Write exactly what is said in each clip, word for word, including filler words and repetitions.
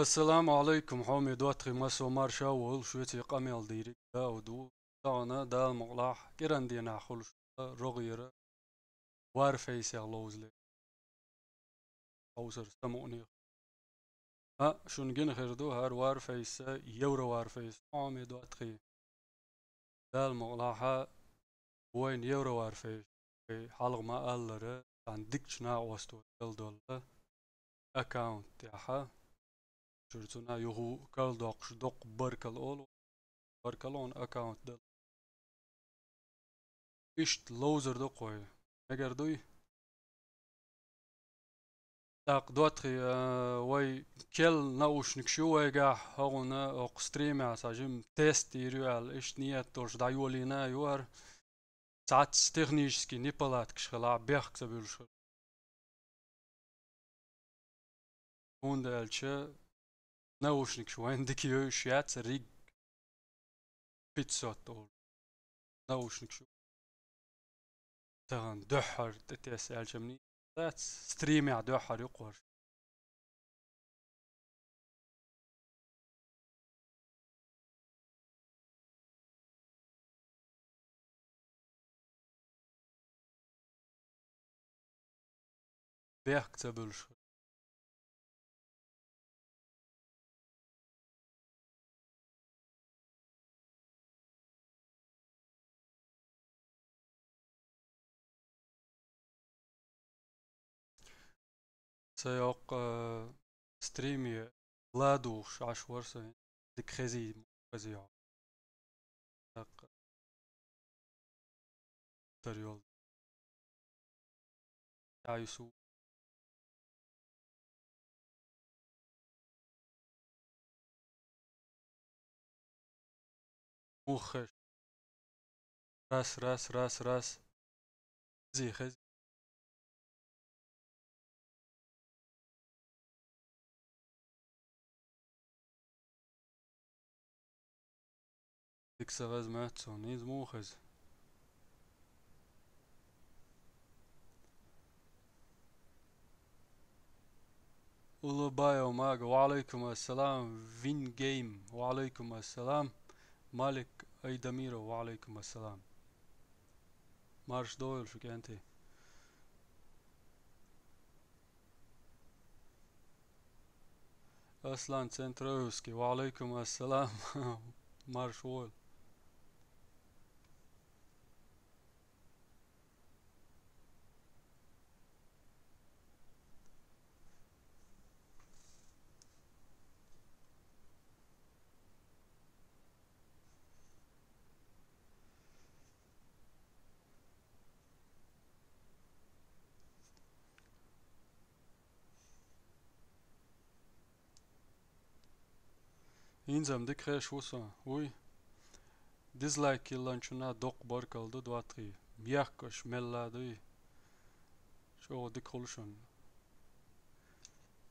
Ассаламу алайкум, хьоме доттагӀий, массо марша волаш, шуца къамел дийриг Дауд ву. Тахана, Дала мукъалахь, кӀиран дийнахь хуьлуш рогӀера Warface-ах ловзале. Хьовсар самукъане. А, шуна гина хир ду, хӀара Warface, Евро Warface, хьоме доттагӀий. Дала мукъалахь, вайна Евро Warface, вай хьалха ма аллара, цхьана дикачу накъосташа долу аккаунт тӀехь. Чуьра цунна юха карладоккхуш доккха баркалла олу, баркалла хьуна аккаунт дала. Иштта ловзар ду-кх вай. Мегар дуй? ТӀаккха, доттагӀий, а, вай керла наушникаш ю вайгахь, хӀокхунна, хӀокху стримехь сан жима тест йийр ю аьлла, иштта ниет долуш дӀайолийна ю хӀара. Цхьацца технический неполадкаш хилахь, бехк ца буьллуш хила. ХӀунда аьлча наушникаш вайна дика йовзуш яц, риг пятьсот олу наушникаш ю. Тахана дуьххьара тӀетесна аьлча-м дац, стримехь дуьххьара ю-кх хӀорш. Бехк ца буьллуш. Сан йоккха, э, стриме ладугӀуш Ӏаш вара сан. Дика хезий, хезий хьо. ТӀаккха тар йолу. Я Юсуп. Муха хеза. Раз, раз, раз, раз. Хези, хези. Дика сан хеза моьтту суна, иза муха хеза? Улубаев Мага, ва алайкум ассалам. Вингейм, ва алайкум ассалам. Малик Айдамиров, ва алайкум ассалам. Марша догӀийла шу, кӀентий. Аслан Центроевский, ва алайкум ассалам. Марша вогӀийла. ХӀинца-м дика хезаш ву со, вуй. Дизлайк йиллинчунна доккха баркалла ду, доттагӀий. Мехкаш мелла дуй. ЧӀогӀа дика хуьлу шуна.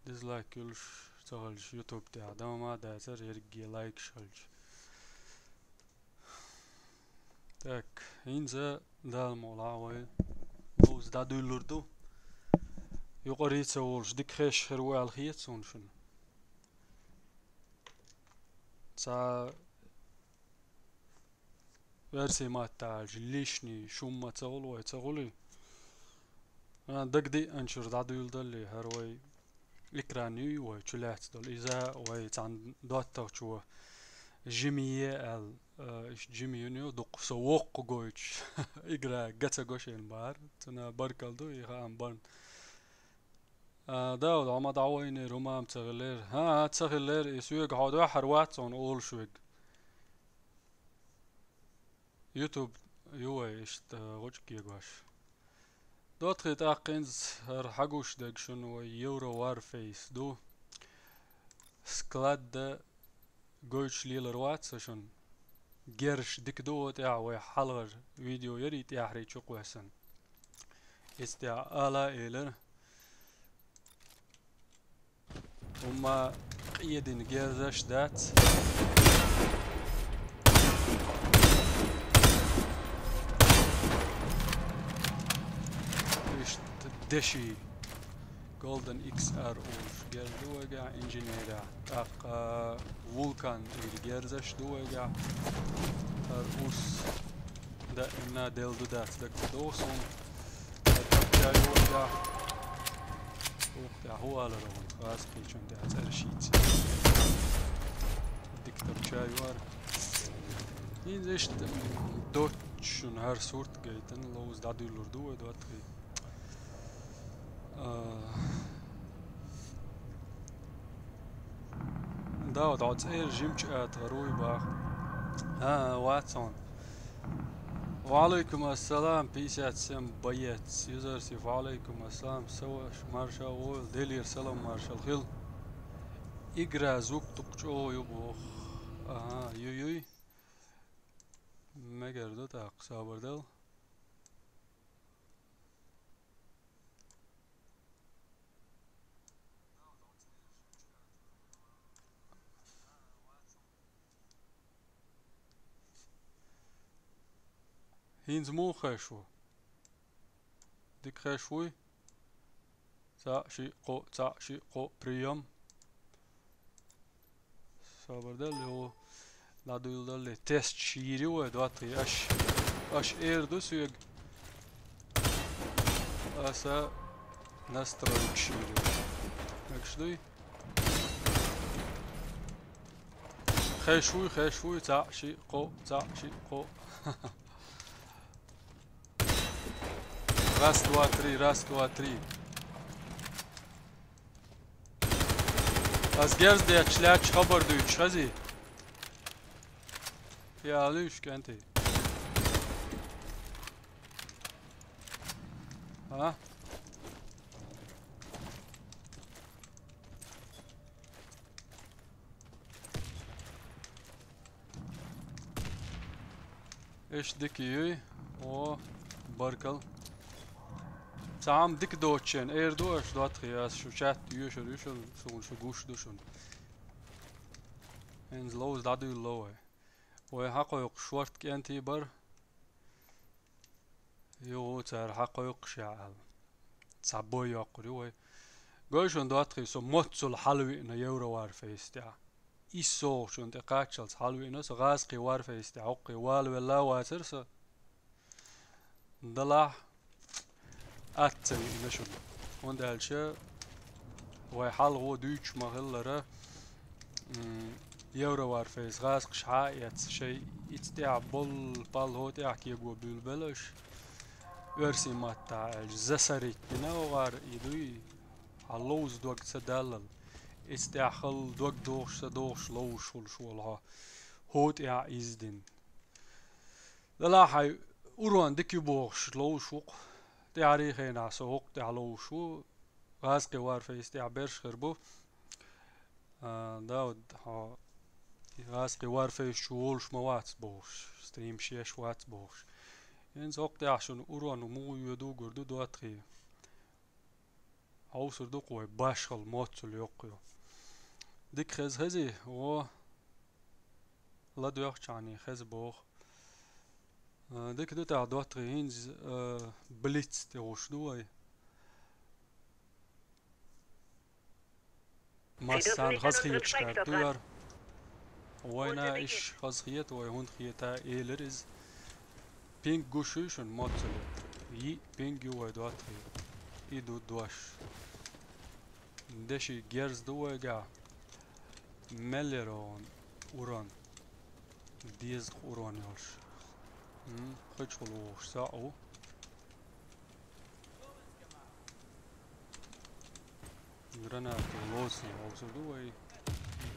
Дизлайк йиллуш ца хилча, ютуб тӀехь дан ма дацара, ерриге лайкаш хилча. Так, хӀинца Дала мукъалахь вай ловза дӀадуьйлур ду. Юкъарий ца волуш дика хезаш хир ву аьлла хета суна шуна. Цхьа версий маттахь аьлча, лишний шум ма ца хуьлу вай, ца хуьлий? А, дагадеанчуьра дӀадуьйладаллий, хӀара вай экран юй вай чулаьцна долу. Иза вай цхьана доттагӀчо жима е аьлла, а, иштта жима йина ю, дукха со воккха гойтуш. Игра га ца го шена бахара. Цунна баркалла ду, и хаам бан. А, Дауд, хьо ма дӀавайнера, хӀума-м ца хилира. ХӀан, ца хилира, и соьга хьо дуьххьара вац хьуна олуш верг. Ютуб ю вай иштта гӀучу кегош. ДоттагӀий, тӀаккха хӀинца хӀара хьагуш дерг шуна вай Евро Warface ду. Складда гойтуш лелар вац сан шуна. Герзаш дика ду тӀехь, вай хьалхара видео ярий тӀаьхьарий чу кхоьссина. Иза тӀехь ала а элира. ХӀумма къедина герзаш дац. Иштта деши. Golden X R олуш герз ду вайгахь инженерехь. ТӀаккха Вулкан эр герзаш ду вайгахь. ХӀара урс даимна делла ду дац дагадогӀу суна. ХӀара чай вайгахь. Ух, тӀехь хӀу алара ван, гӀазкхичун тӀехь цӀераш йийцина. Диктор чай вара. ХӀинца иштта доцчун хӀара сурт гайтина, ловза дӀадуьллур ду вай доттагӀий. А, да, вот хьо цӀера жимчу атагӀа руй баха. А, вац хьуна. Ва Ӏалайкум ассалам, пятьдесят семь боец. Юзарсиф, ва Ӏалайкум ассалам, саваш марша войла, Делера салам маршал хила. Игра звук дукха чӀогӀа ю боху. Ага, юй-юй. Мегар ду тӀаккха, собар дал. ХӀинца муха хеш ву? Дика хеш вуй? Цхьаъ, шиъ, кхоъ, цхьаъ, шиъ, кхоъ, приём. Собар дал, йо, дӀадуьйладалле. Тест шийри вай, доттагӀий, аш, аш эр ду соьга. Аса настройка шийри вай. Мегаш дуй? Хеш вуй, хеш вуй, цхьаъ, шиъ, кхоъ, цхьаъ, шиъ, кхоъ. Раз, два, три, раз, два, три. Ас герз детташ лаьтташ хабар дуьйцуш хезий? Я, луьйш, кӀентий. А? Иштта дика юй. О, баркал. Цхьа хӀума дика доцучеран эр ду аш, доттагӀий, ас шу чат йоьшур ю шуна, суна шу гуш ду шуна. ХӀинца ловза дӀадуьйлало вай. Вай хьакхойкхуш шортта кӀентий бара. Юха цара хьакхойкхуш яхьал. Цхьа бой йоккхур ю вай. Гой шуна, доттагӀий, со моццул хьалавиъна Евро Варфейс тӀехь. Исс согӀучун тӀе кхаччалц хьалавиъна со, гӀазкхий Варфейс тӀехь хӀоккхий валавелла а вацара со. Далахь, атта ца виъна шуна. ХӀунда аьлча вай хьалхо дуьйцуш ма-хиллара, м, Евро Варфейс гӀазкхаша хьа а эцна, шайн ица тӀехь болу палхо тӀехь кего буьйлабелла аша. Оьрсийн маттахь аьлча, засорить дина оха и дуй, хьан ловза дог ца даллал. Ица тӀехь хала дог дохуш, са дохуш ловзуш хуьлуш волу хьо. ХӀокху тӀехь иза дина. Далахь хьайн урон дика ю бохуш ловзуш ву-кх. ТӀаьхьарий хенахь со хӀокху тӀехь ловзуш ву. ГӀазкхий Варфейс тӀехь берш хир бу. А, Дауд, хьо гӀазкхий Варфейс чу волуш ма вац бохуш, стримаш еш вац бохуш. ХӀинца хӀокху тӀехь шуна урон муха йоьду гур ду, доттагӀий. Хьовсур ду-кх вай, башхалла моццул йоккха ю. Дика хеза хезий, о, ладоьгӀчхьана хеза боху. А, дика ду тӀехь, доттагӀий, хӀинца, а, блиц тӀе гӀуш ду вай. Массарна хазахеташ кхаьрда ду яра. Вайна иш хазахета вай, хӀунда хета, элира иза. Пинг гуш юй шуна моццул? Йиъ пинг ю вай, доттагӀий. И ду дош. Деши герз ду вайгахь. Мел яра вон урон. Дезткъа урон йолуш. М, кхечухула вогӀуш схьа а ву. Граната лоций хьовсур ду вай.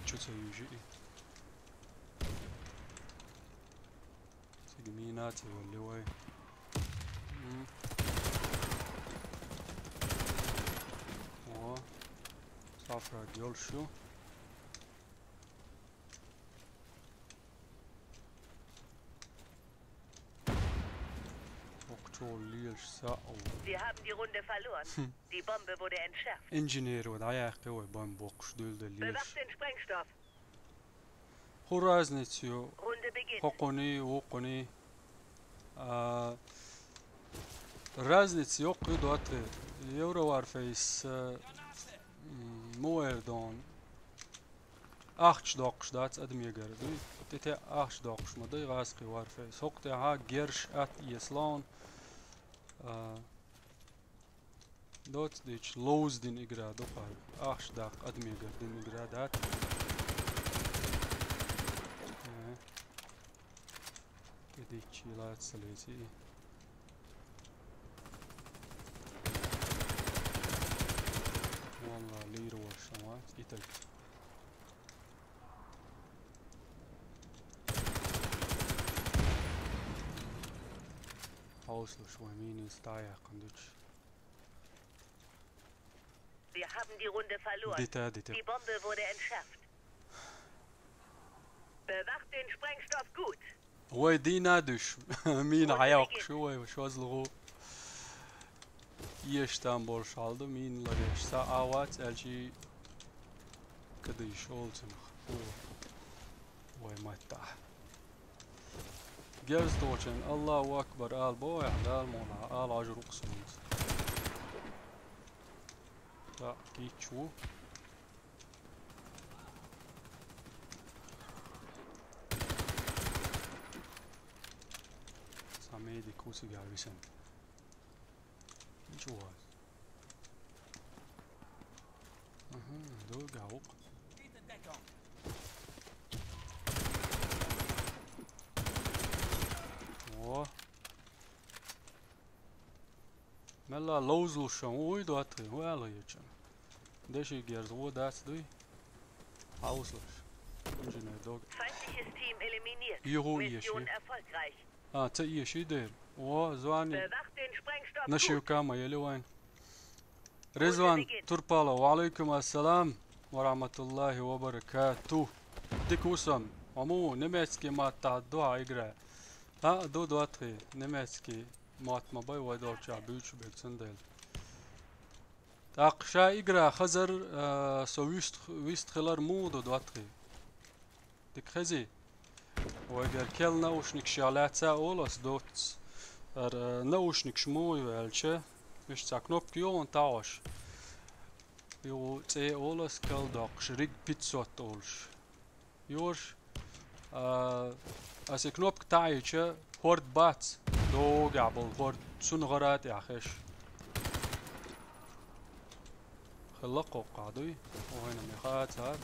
Чу ца юьжи и. Цига мина ца йолли вай. М. О, сафраг йолуш ю. Окчо лелаш саъу. Wir haben die Runde verloren. Die Bombe wurde entschärft. Инженер ван дӀаяьккхи вай бан боккхуш дуьлда лелаш. Bewacht den Sprengstoff. ХӀу разница ю? Runde beginnt. ХӀокхуний, вукхуний. А, Разница йоккха ю, доатхе. Евроварфейс, э, м, муэрдон. Ахча доккхуш дац адамегара, дуй? ТӀе-тӀе ахча доккхуш ма дай гӀазкхий варфейс. ХӀокху тӀехьа герш атта эсалон. А, доцу дича ловза дина игра дукха. Ахча даккха адамегара дина игра дац. Э. ТӀедиччий лаца ца леций. Валла, лийр волуш сан вац, и таг. Хьовсалаш вай минус дӀаяьккхина дуьтуш. Wir haben die Runde verloren. Дита, дита. Die Bombe wurde entschärft. Bewacht den Sprengstoff gut. Вай дийна дуьш. Мина хьаяккхуш ю вай, шозлагӀа. Еш там болуш хьал ду, мина ларъеш. Ца а вац, аьлчи кадийш олу цунах. О. Вай маттахь. Герз тохучун Аллаху акбар ала боху, ахь Дала муха ала Ӏажур ву кху суна. ТӀаккха кийча ву. Цхьа медик ву цигахь висина. Ничего. Ага, догахь ву-кх. О. Мелла ловзалуш сан ву, вуй доттагӀий, хӀун аьлла хеташ? Деши герз вон дац дуй? Хьовсалаш. Инженер дог. Feindliches Team eliminiert. Юху Mission еши. Erfolgreich. А, ца еши дер. О, звани. Bewacht den Sprengstoff gut. Нашивка ма ели вайн. Резван Турпалов, ва алейкум ассалам ва рахматуллахи ва баракату. Дика ву сан. Аму, немецкий маттахь ду хьан игра? А, ду, доттагӀий, немецкий. Мотт ма бай вай долчохь буьйцуш берг цундела. ТӀаккха ша игра хазар, а, со вуьст-, вуьст хилар муха ду, доттагӀий? Дика хези? Вайгара кел наушникаш яха лаьцна олу ас доццу. Ара, наушникаш муха ю аьлча, иштта цхьа кнопка йогӀун тахьош. Юха цӀе олу ас кал доккхуш, Риг пятьсот олуш. Йош, а, аса и кнопка таӀийча, хӀорд бац, догахь болу хӀорд, цунна гӀара тӀехь хеш. Хилла кхоккхахь дуй? Вайна меха а цара.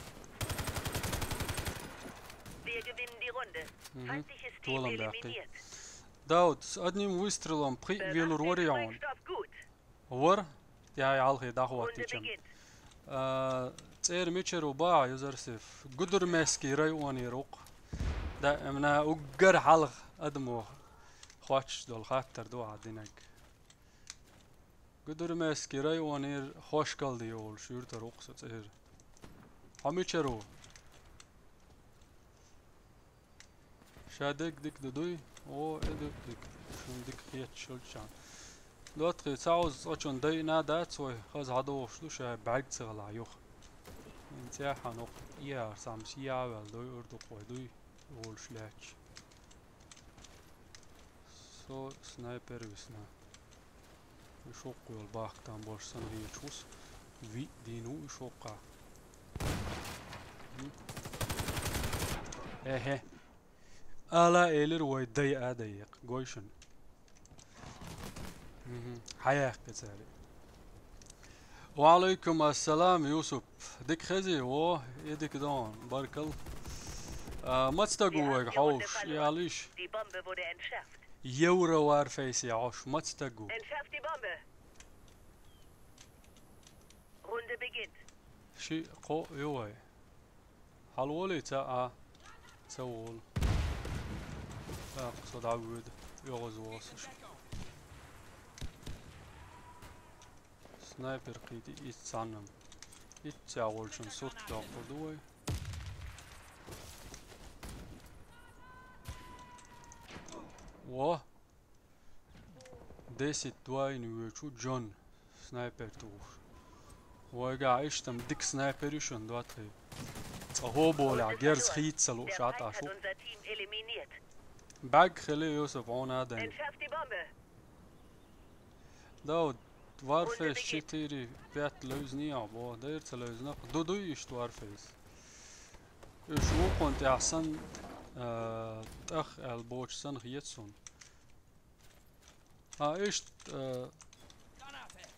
Wir gewinnen die Runde. Мгм. Feindliches Team eliminiert. Толам баьккхи. Дауд, с одним выстрелом пхиъ велур вара йогӀун. Вара, тӀаьхьа хьалхе дӀахӀоттича. А, цӀера мичара ву бахьа, Юзарсиф? Гудермесский районера ву-кх. Даимна уггар хьалха адамо хоттуш долу хаттар ду ахь динарг. Гудермесский районера Хошкалди олуш юьртара ву-кх со цӀера. Хьо мичара ву? Ша дерг дика ду дуй? О, и ду дика. Шуна дика хеташ хилчахьана. ДоттагӀий, цхьа хьовза цкъачунна дайъина дац вай, хаза хьадогӀуш ду, ша бӀаьрг ца хилахь юха. ХӀинца яхьана воккха, и яхар цхьамма сий а ваьлла дуй, урдукх вай дуй, волуш лаьтташ. Со снайпер висна. Уьш хӀокху йолу бахка там болуш санна хеташ ву со. Виъ дийна ву уьш хӀокхахь. Мгм. Эхе. Ала элира вай дай а дайекъ. Гой шуна. Мгм. Хьаяьккхи цаьрга. Ва алейкум ассалам, Юсуп. Дика хези, во, и дика дон, баркал. А, маца стаг ву вайга хьовсуш, ялийш? Die Bombe wurde entschärft. Евро Warface яхьуш, маца стаг ву? Entschärft die Bombe. Runde beginnt. Ши кхо ю вай. Хьалаволий ца а, ца волу. ТӀаккха со дӀавоьду, оьгӀаз воссуш. Снайпер кхийти иццанна. Иццехь волчун сурт доккхур ду вай. Во! Десять два йина воьдуш ву Джон, снайпер тухуш. Вайгахь иштта-м дика снайпер ю шуна, доттагӀий. Цкъа хӀо болехь герз хийца ца лууш Ӏа тӀаш ву. Unser Team eliminiert. БӀаьрг хили, Юсуп, хьуна а дайна. Entschärft die Bombe. Дауд, Warface четыре пять левзни а, бо, дайр ца левзнах. Ду дуй ишт Warface. Уж вукхун тӀехь санна, а, тӀах аьлла бочу санна хета суна. А, ишт, а,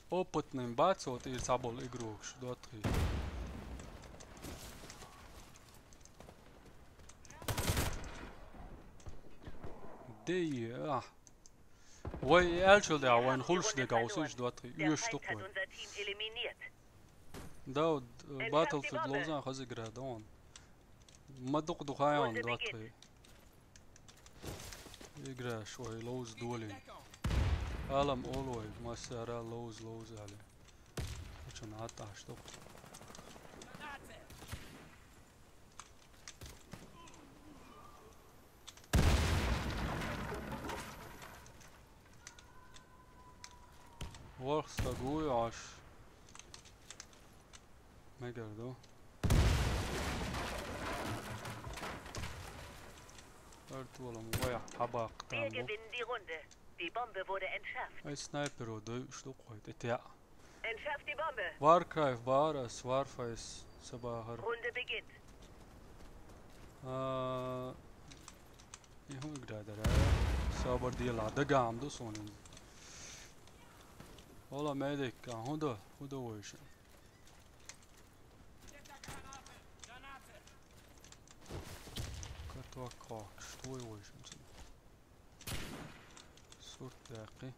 опытный бац, вот, и цхьаболу игрокаш, доттагӀий. Де, а. Вай аьллачул дехьа вайн хуьлуш дерг хьовсийша, доттагӀий, оьшуш ду-кх вай. Дауд, Battlefield ловзан хаза игра ду хьуна. Ма дукха ду хьайна, доттагӀий. Играш вай ловза долийна. Алам олу вай, массара ловза, ловза аьлла. Хьачун хьатташ ду-кх. ВорхӀ стаг вуй Ӏаш. Мегар ду. Артолам вай хьабаккха там бу. Wir gewinnen die Runde. Die Bombe wurde entschärft. Ай снайперо дойуш ду-кх вай, тӀе теӀа. Entschärft die Bombe. Warcry бара ас, Warface ца бахара. Runde beginnt. А, и хӀун игра дара? Собар дела, дагам ду суна. Ола медик, а, хӀун ду? ХӀун ду вайша? Каток кокш, хӀун ду вайша? Сурт даккхи.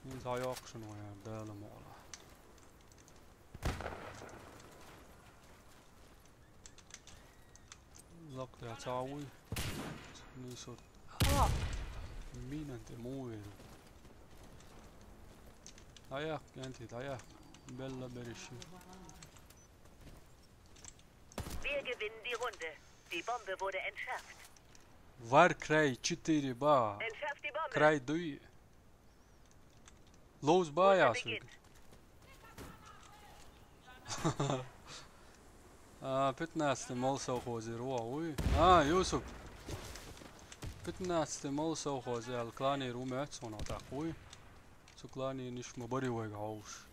Ин схьайоккхуш ву яра, Дала мукъалахь. Лакхе ца вуй. Ин сурт. Минан тӀе муха вер ву? ДӀаяхка, кӀентий, дӀаяхка. Белла бериш ю. Wir gewinnen die Runde. Die Bombe wurde entschärft. Warcry четыре ба. Entschärft die Bombe. Край дуй. Ловза ба яс вуьга. А, пятнадцатый мол совхозера ву, вуй. А, Юсуп. Пятнадцатый мол совхоз аьлла кланера ву моьтту суна тӀаккха, вуй. Цу кланенаш ма барий вайга хьовсуш.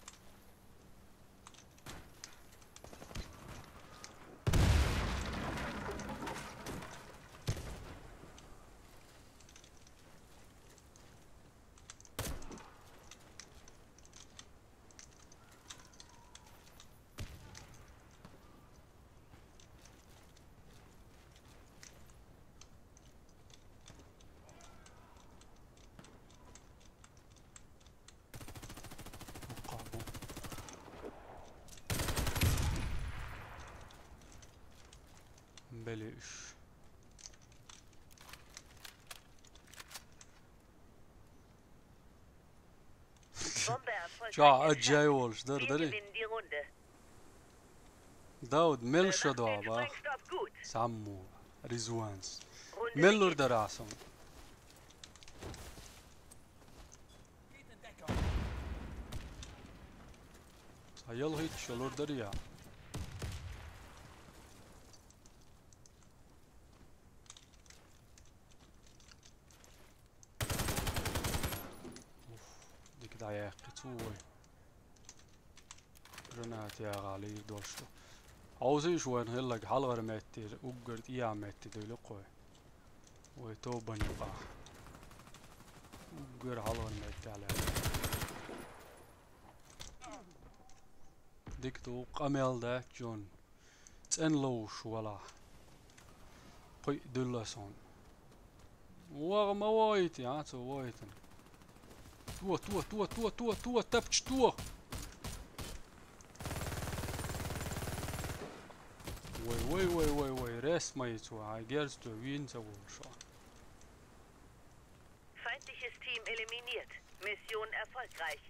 Белиш. Bombe erfolgreich. Ча, аджай волуш дара, дара? Wir gewinnen die Runde. Дауд, мел шо до, ба? Sprengstoff gut. Самму, Ризванс. Мел лур дара сан? Ца ял хӀитта шо лур дара я? Уф, дика дӀаяьккхи цо вай. Гранат яхьа лийр долуш ду. Хьовсийша вайн хӀаллаг хьалхара меттера, уггар тӀеяхьа метте дуьйлу-кх вай. Вай тобанна юкъахь. Уггар хьалхара меттехь лаьа. Дика ду, къамел дац, Джон. ЦӀена ловш валахь. Кхуьй дуьлла суна. ВогӀа ма вогӀийти, а, цо вогӀийтина. Туо, туо, туо, туо, туо, туо, тапча, туо! Вай, вай, вай, вай, вай, рес ма йи цо, хьайн герз тоьу вийна ца волуш. Feindliches Team eliminiert. Mission erfolgreich.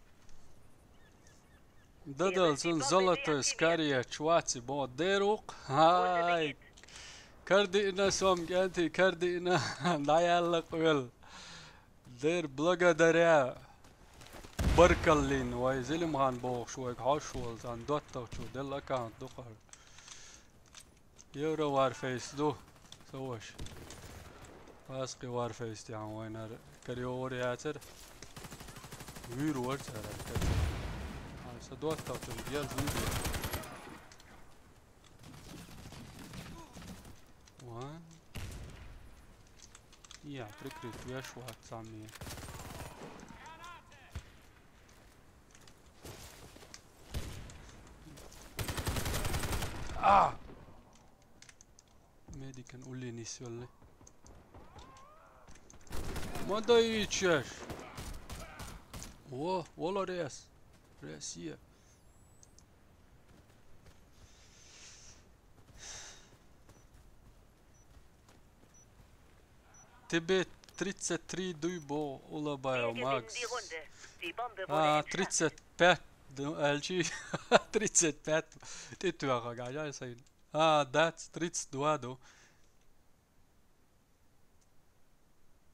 Дадал цун золотой скарья чваци бо дерукъ. Хай! Кардиъна сом кӀентий, кардиъна, дӀаяьлла къоьлла. Дер благодаря баркаллин вай Зелимхан бохуш вайга хьош волу цхьана доттагӀчо делла аккаунт ду-кх хӀара. Евро Warface ду. Товаш. Паскъи Warface тян вайнар кариор яцар. Вир вар царар кар. Ай, са доттал чун гел вир. Ван. Я, прикрыть веш ват сами. А! Медикан уллин исвелли. Мадайчеш. О, вола рес. Ресия. Тебе тридцать три дуй бо улабаев, Макс. А, тридцать пять, ду-, альчи, тридцать пять. Ты туаха гажа сайын. А, дац, тридцать два ду.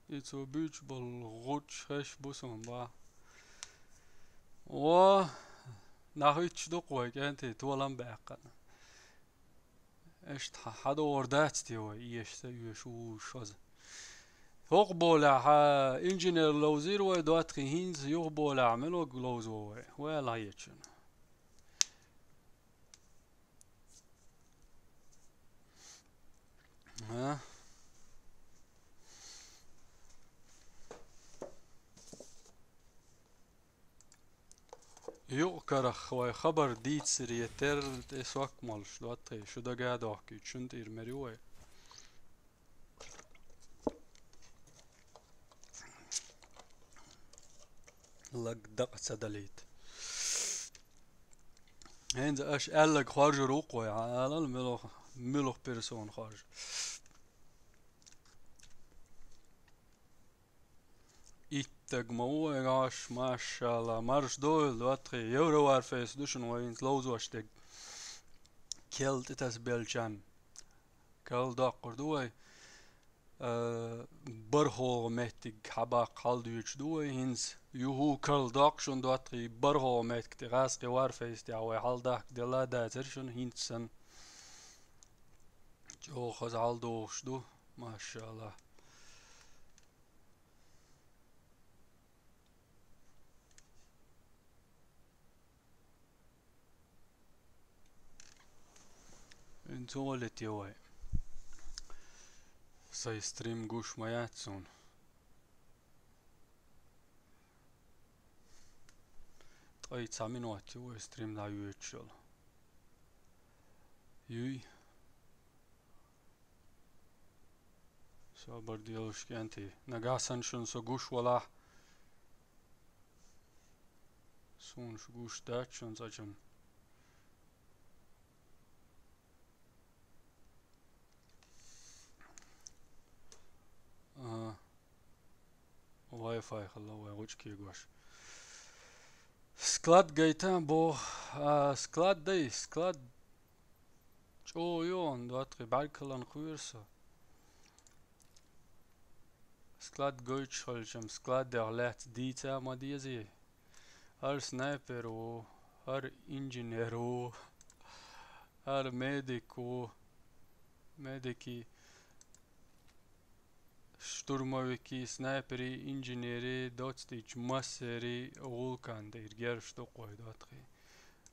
Ицо буч бол гуч хеш бу сон ба. О, нахвич ду кой кенти, туалам бэккана. Эшт ха-, хадор дац ти вай, иешса юеш у шоз. Хок боля ха инженер лоузир вай, дуат хи хинз юх боля мелог лоуз вай. Вай ла ечен. А? Юкъ карах вай хабар дийцэр етэр, тэ сок малш, дуат хи, шу дага дохки, чун тир мери вай. Лаг дакъ цадалит. Хенз аш аллаг харжу рукъой, алал милох, милох персон харж. Иттаг ма уйгаш, машалла, марш дойл, дуат хи, Евро Warface душун вайнс лоузош тег. Келт итас белчан. Кал дакъур дуай. Э, бархо меттиг хабак халдуч дуай, хинз юху кал дакъ шун дуат хи, бархо меттиг ти газ хи Warface ти авай халдак дела да цер шун хинз сан. Чо хаз халдуш ду, машалла. Ин цоле тевай. Сай стрим гуш маятсун. Тай цамин вати вай стрим на юечел. Юй. Сабар делушки анти. Нагасан шун со гуш вала. Сун шу гуш дачун зачун. А. Wi-Fi хала вай гучки гуш. Склад гайта бо, а, склад дай, склад. Чо ён, дуат хи, баркалан хуйрса. Склад гойч халчам, склад дяхлят дийца ма дези. Ар снайпер у, ар инженер у, ар медик у, медики. Штурмовики, снайпери, инженери, доцтич, массери, вулкан да иргер штук вай дуат хи.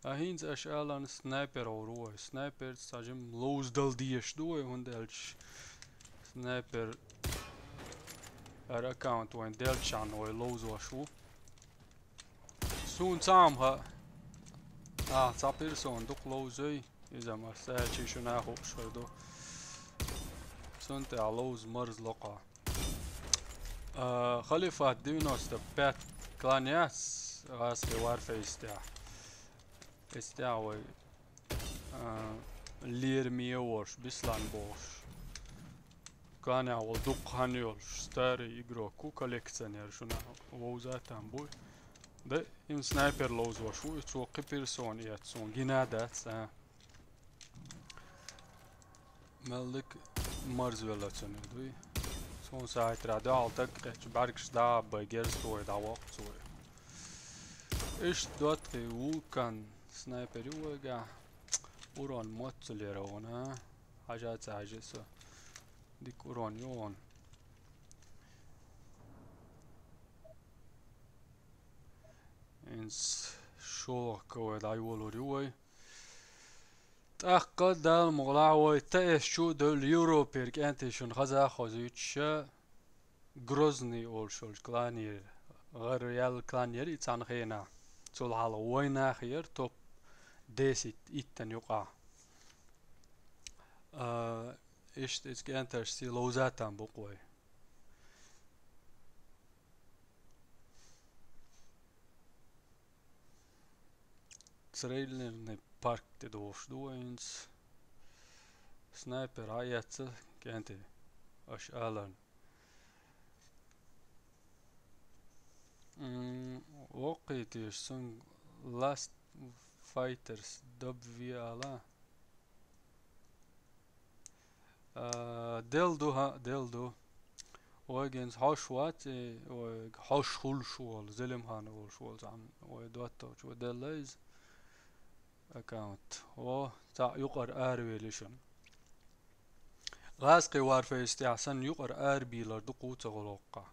А хинз аш алан снайпер ору вай. Снайпер сажим лоуздал диеш ду вай, хунделч снайпер ар аккаунт вайн делчан вай лоуз вашу. Сун цам ха. А, ца персон дук лоузой. Иза ма сачи шуна ху шарду. Сунте алоуз марз лока. А, Халифат девяносто пять кланяс, газ хи Warface тя. Эстя вай, а, лир миеворш, бислан бош. Кланя вол дук ханьёлш, старый игрок, ку коллекционер, шуна воуза там буй. Да, им снайпер лоуз вашу, и цо кыпирсон, и отцон, гина дац, а. Меллик марзвелла цуни дуй. Сон сайт рада алтак, кэч баргш да, бай герс той да вак цой. Иш дуат хи вулкан снайпер юга. Урон моццулера она. Хажа цажи со. Дика урон ю вон. Инс шолгӀа кавай дӀайолор ю вай. ТӀаккха Дала мукъ лахь вай, ТС чу а девлла, Европера кӀентий шуна хеза хозуьйтуш, Грозный олуш йолчу кланера, гӀар яьлла клан яра и цхьана хенахь. Цул хьалха вайн нах яра топ десять иттан юкъахь. А, иштта иза кӀенташций ловза там бу-кх вай. Трейлерный парк тӀе долуш ду вайнца. Снайпер а эцна, кӀентий, аша аларна. М, воккхий теша, цунга Last Fighters даб ве ала. А, делла ду, хӀаъ, делла ду. Вайга хӀинца хьош вац, и, вайга хьош хуьлуш волу, Зелимхан олуш волу цхьаьна вай доттагӀчо делла иза аккаунт. О, цхьаъ юкъара аравели шуна. ГӀазкхи Warface тӀехь санна юкъара арабийлар дукха ца гӀулгӀуккха.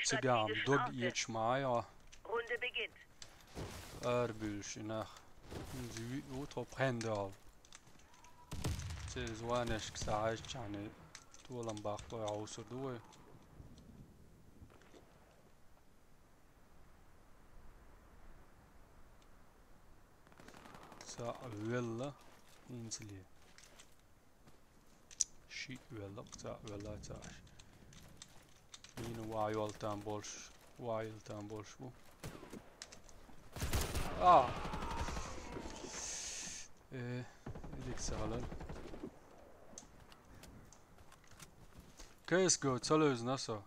Цигахь дог эцаш ма Ӏай хьо. Арабуьйлуш и нах. ХӀинца виъ ву тхо пхенна дуьхьал. Церан званешка схьахьаьжчахьана толам баккхой хьовсур ду вай. Цхьаъ велла, хӀинцале. Шиъ велла, цхьаъ велла, цхьаъ. Мина ван йолтан болуш, ван йолтан болуш бу. А! Э, дика ца хилар. К С G O ца левзина со.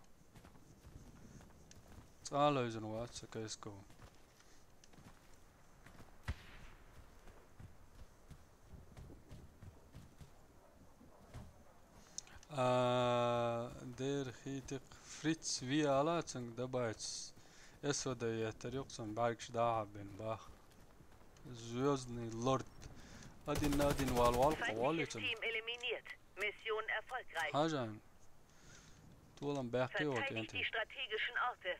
Цкъа а левзина вац со К С G O. А, дера хи тик Фриц виала цунга добавить S V D еттар юкъ цунна бӀаьргаш дахьа бен бах. Звездный Lord. Один на один вал вал Feindliches къовал Team eliminiert. Mission erfolgreich. Хьажан. Толам баьккхи вай Verteidigt кӀентий. Die strategischen Orte.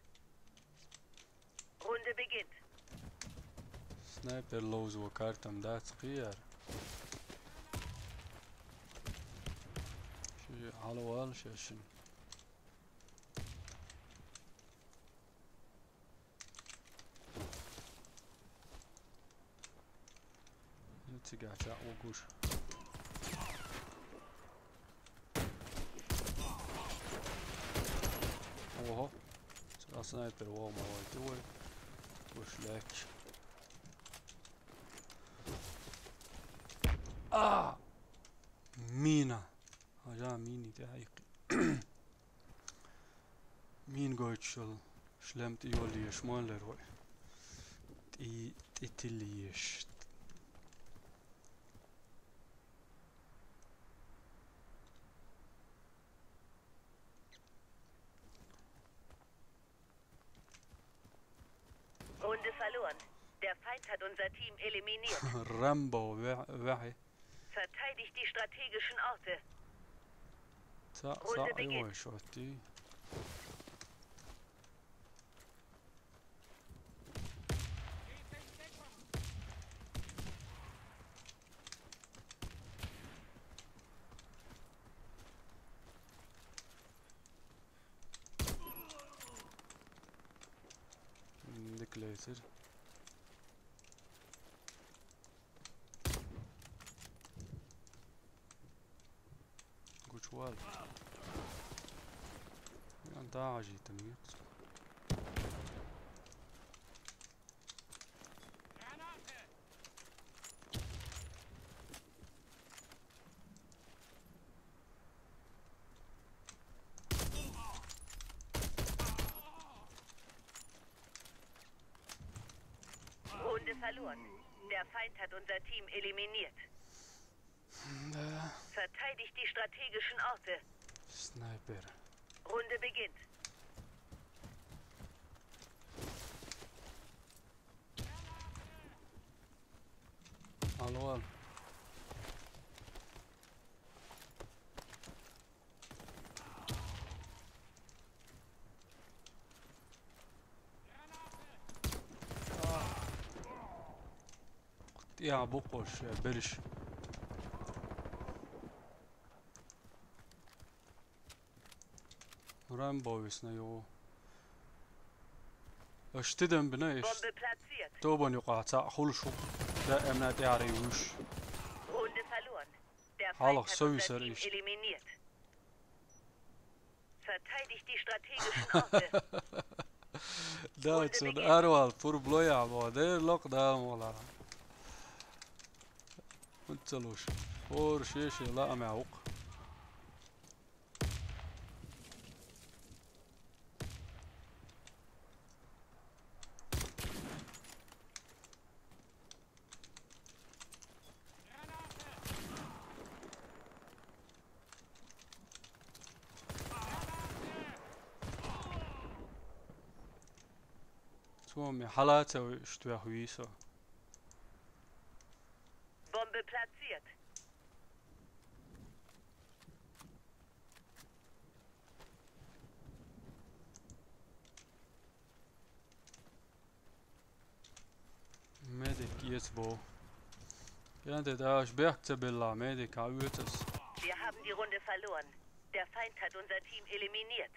Runde beginnt. Снайпер ловзо картам дац кхияр. Ши хьалавал шашин. Цигахь ча угуш. Ого. Цигахь снайпер вогӀу ма вайту вай. Гуш лаьтташ. А! Мина. Хьажа мини тӀе хьайкхи. Мин гойтуш йолу шлем тӀе йоллуш ма лер вай. ТӀи-, тӀе тиллуш. Runde verloren. Der Feind hat unser Team eliminiert. Рэмбо ве-, вехьи. Verteidigt die strategischen Orte. Цхьаъ, Runde цхьаъ beginnt. Йой шотти. Дика лецира. Гучувал. Ян дагӀажийтам юкъа. Runde verloren. Der Feind hat unser Team eliminiert. Да. Verteidigt die strategischen Orte. Снайпер. Runde beginnt. Алло. я букъош, я берш. Рамбо висна йо. Аш тидам бина иш. Bombe platziert. Тобан юкъа цаӀ хул шу. Даимна тӀяри вуш. Runde verloren. Der Feind Хьалах hat unser совисар Team иш. Eliminiert. Verteidigt die strategischen Orte. Да, цун арвал пур блоя бо. Дер лоқ да мола. Унцалуш. Хор шеше ла амяук. Цо ми хьалаца штвяхвиса. Bombe platziert. Медик ес бо. КӀанти, даш бехк ца белла, медик а уьцас. Wir haben die Runde verloren. Der Feind hat unser Team eliminiert.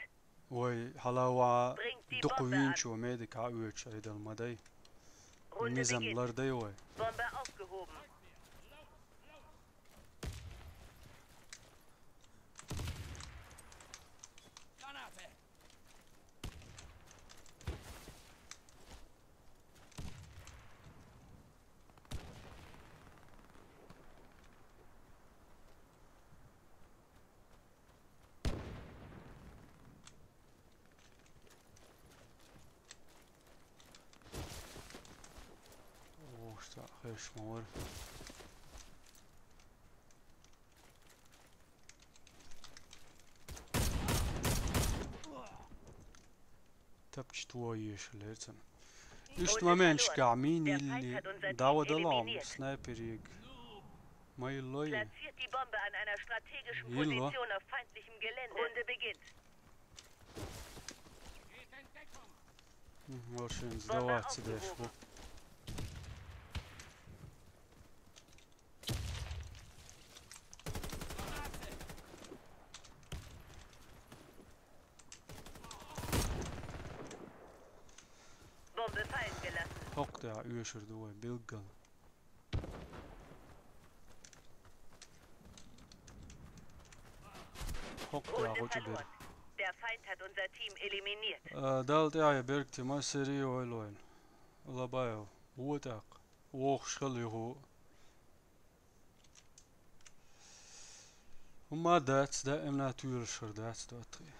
Вай, хьалава Bringt die Bombe an. Дукъвинчу медик а уьч айдал мадай. Runde Низам beginnt. Лардай вай. Bombe aufgehoben. Ох, ста хеш мавар. Тапчтво еш лерцен. Ишт моментшка мин илли дава далам снайпериг. Ма иллой. Platziert die Bombe an einer strategischen Position auf feindlichem Gelände. Runde beginnt. Машин сдаваться дальше. Bombe fallen gelassen. Хокъ да уьшур ду вай билггал. Хокъ да Runde гъучу бир. Verloren. Der Feind hat unser Team eliminiert. А, дал тӀяхьа бергти ма сери ойлойн. Лабаев. Вотак. Вохуш хала юху. ХӀума дац, даимна туьйлуш хӀара дац, доттагӀий.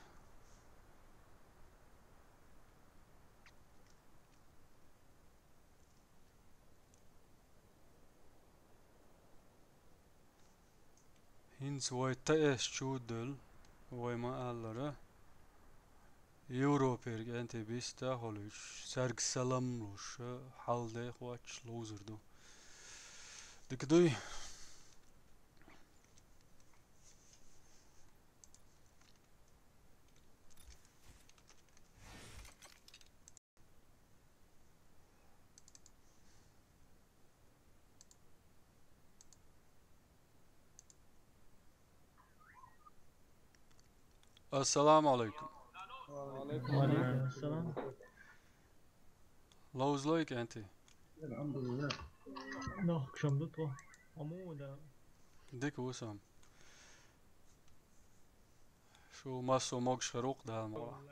ХӀинца вай Т С чу а девлла, вай ма-аллара, Европера кӀентий биста а хилуьйтуш, цаьрга салам луш, хьал-де хоттуш ловзар ду. Дика дуй? Ассаламу алейкум. Ва алейкум ассалам. Ловзалой, кӀентий. Нах, кхам ду тхо. Аму да. Дика ву сам. Шу массо а могуш хир ву-кх, Дала мукъалахь.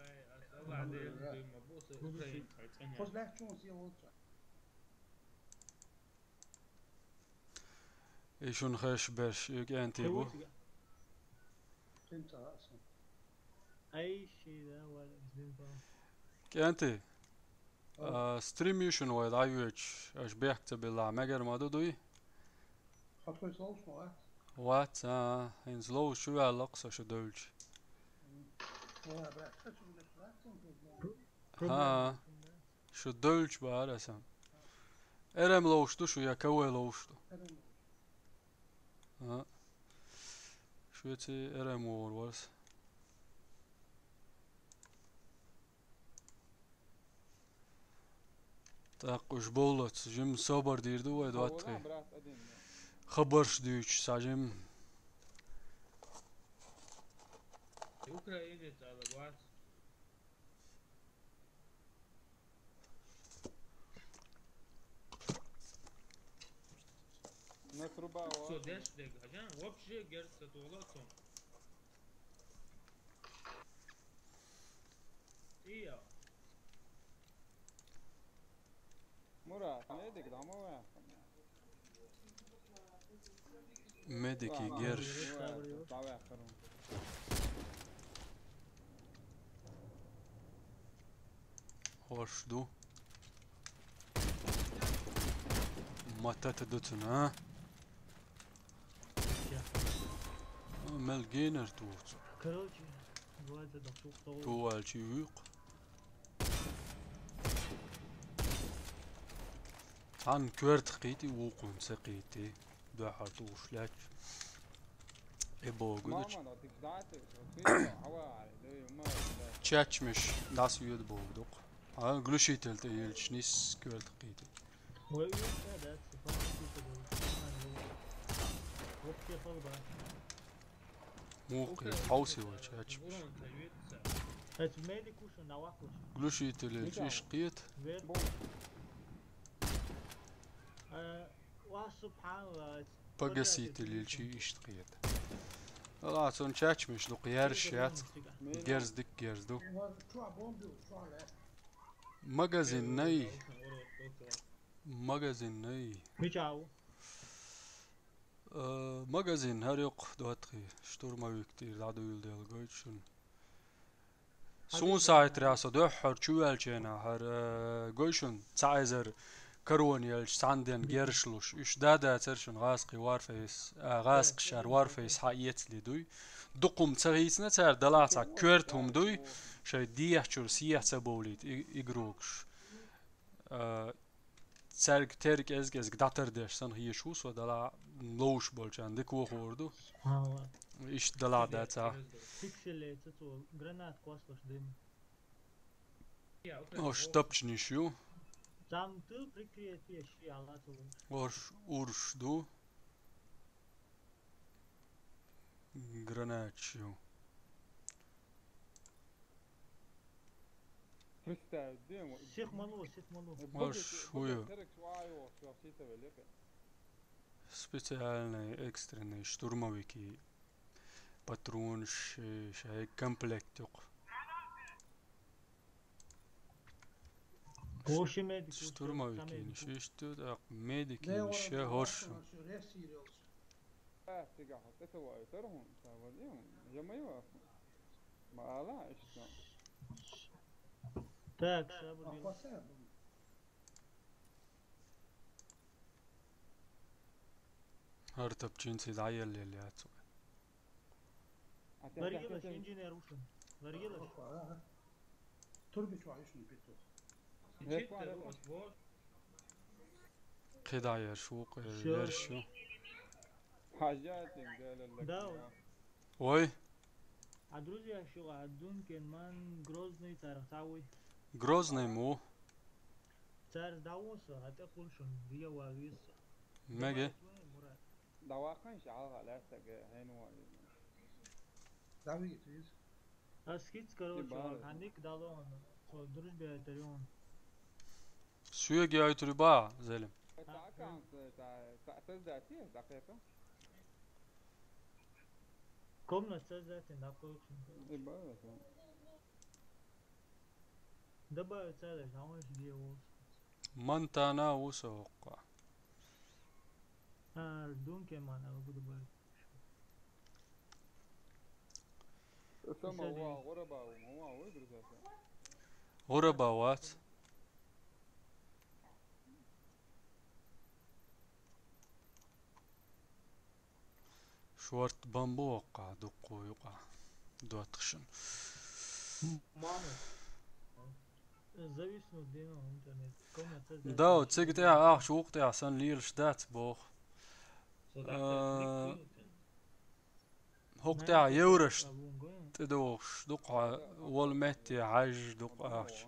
И шуна хезаш берш, и кӀентий бу. КӀентий. А, стрим ю шуна вай дӀайоьдуш, аша бехк ца биллахь, мегар ма ду, дуй? Хьо тхоьца ловзуш ма вац? Вац, а, хӀинца ловзуш чу ваьлла-кх со шу девлча. ХӀа, шу девлча бахара аса. Эр М ловзуш ду шу я К В ловзуш ду? А. Шуьца Эр М вогӀур вара аса. ТӀаккха уж бовлац, жимма собар дийр ду вай доттагӀий. Хабарш дуьйцуш цхьа жимма. Украинец ала вац. На труба. Со деш дег, хӀаьта вообще герз ца тохалу цунна. И я. Мурат, медик дӀа ма ваьккхина. Медики герз. ХӀорш ду. Матата ду цунна, а? Мел генер ту цу. Короче, давайте дохух того. Ту валчи вуьйкъу. Цхьанна коьрта кхийти, вукхунна ца кхийти. Дуьххьара тӀулуш лаьтташ. Э, богу дучу. Чачмеш дӀасайоьду богу дукха. А, глушитель тӀе елча нисса коьрта кхийти. Муха кхийти, хьовсий вай чачмеш. Глушитель елча иш кхета. Погаситель елча иштта кхета. Ала, цунна чачмеш дукха яьржаш яц. Герз дика герз ду. Магазинный. Магазинный. Мича ву? Э, магазин хӀара йоккха доттагӀий, штурмовик тӀера дӀадуьйладелла гойту шуна. Суна сайтарахь со дуьххьара чу ваьлча хӀара, э, гой шуна, цхьа эзар корона елча, цхьана ден герзаш луш. Уьш да-дацара шуна гӀазкхий Warface, а, гӀазкхий шара Warface хьаэцале дуй. Дукха хӀума ца хийцина цара, далахь цхьа коьрта хӀума дуй, шайн дехьа чуьра сехьа ца бовлийта и-, игрокаш. А, цаьрга терра кӀезиг-кӀезиг дӀатардеш санна хеташ ву со, далахь ловш болчарна дика вохор ду. Иштта далахь дац а. Пикселей ца цо гранат кхоссалаш дина. Ош тапчанаш ю. Там ты прикрытие ши ала ца ловш. Ош урш ду. Гранаташ ю. Представь, дем. Сих малу, сих малу. Аш хую. Специальный экстренный штурмовики. Патронаш, э, шай комплект юкъ. Гоши медик. Штурмовики ниш ишту, так, медики ниш хӀорш. Цигахь хьо тӀе ца ваийтара хьуна, ца вадий хьуна? Я ма ю ахьа? Ма ала иштта. Так, сабур. ХӀара тапчинца дӀаеллел яц вай. Варгилаш, инженер ву шуна. Варгилаш. Турби чохь йиш ю питу. КхидӀа ерш ву, кху ерш ю. Хьажатин, Галаллак. Да. Ой. А друзья, шу а Дункен ман Грозный царах цхьа вуй. Грозный ма ву. Царах дӀавоса, а тӀе кхулшун, дия ва виса. Меге. Мурат. ДӀаваккханаш хьалха лаьцага хьенан ван иза. ДӀавигит виза. Ас хӀинца, короче, хьан ник дало, цо дружбе а тарён. Соьга яйтур ба, Зелим. Та аккаунт, та, та, создать, дакъета. Комната создать, дакъета. И ба, это. Добавить цараш, а он же где волос. Монтана ву со хӀокху. А, Дункен ман ала гу добавить. Сама ва, гӀураба ву, ма ва, ву, друзья. ГӀураба вац. Шорт бамбу воккха, дуккху юкъа. ДоттагӀ шуна. Мама. Зависнуть дина интернет. Комната. Да, цига тӀехь ахча вукху тӀехь санна лелаш дац боху. А, хӀокху тӀехь евраш тӀедогӀуш дукха волу метте хьаьжжа дукха ахча.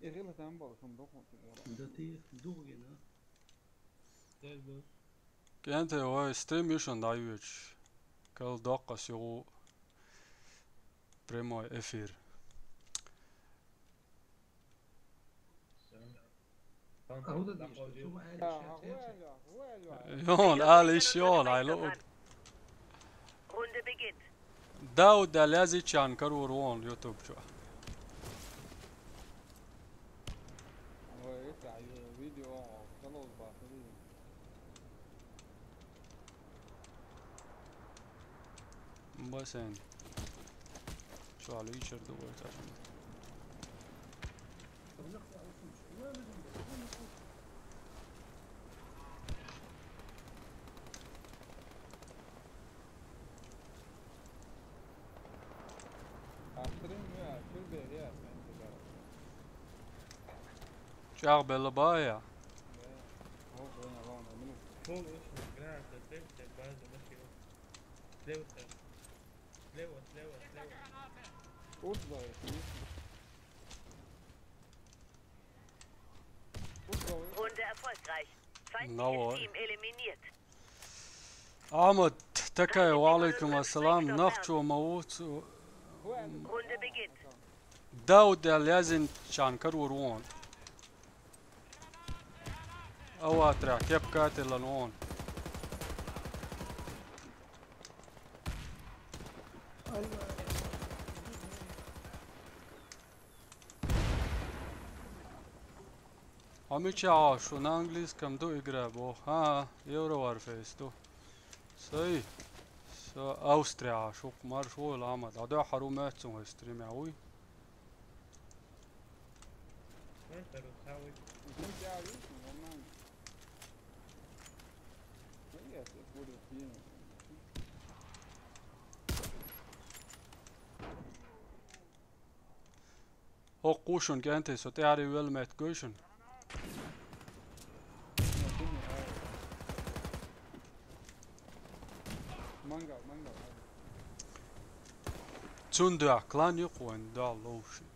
Ixila tambal šum doqun tigora. Da ti dugi, na? Gel bu. Gente, ovaj stream išan dajuć. Kal dokas ju premoj efir. Jon, ali šjon, aj lūd. Runde beginnt. Daud, ali jazi čan karur on YouTube čua. Ovo je ista video, kalos ba. Basen. Čua, ali içer duvar taşın. Čak bela baja. Uzbroje. Uzbroje. Runde erfolgreich. Feindliches Team eliminiert. Ahmad, tekaj, wa alejkum selam, nahču ma ucu. Runde beginnt. Daud, ali jazin čan karur on. Ava tra, kep katelan on. Amiča, šun na angliskam du igra bo. Ha, Euro Warface tu. Saj. Со Австрияхь шух марш войла, Ахьмад. Хьо дуьххьара ву моьтту цунга стримехь, вуй? ХӀокху ву шуна кӀентий, со тӀаьхьарий велла метта гуй шуна? Мангал, мангал. Цунна дуьхьа клан ю-кх вайн дуьхьал ловшиг.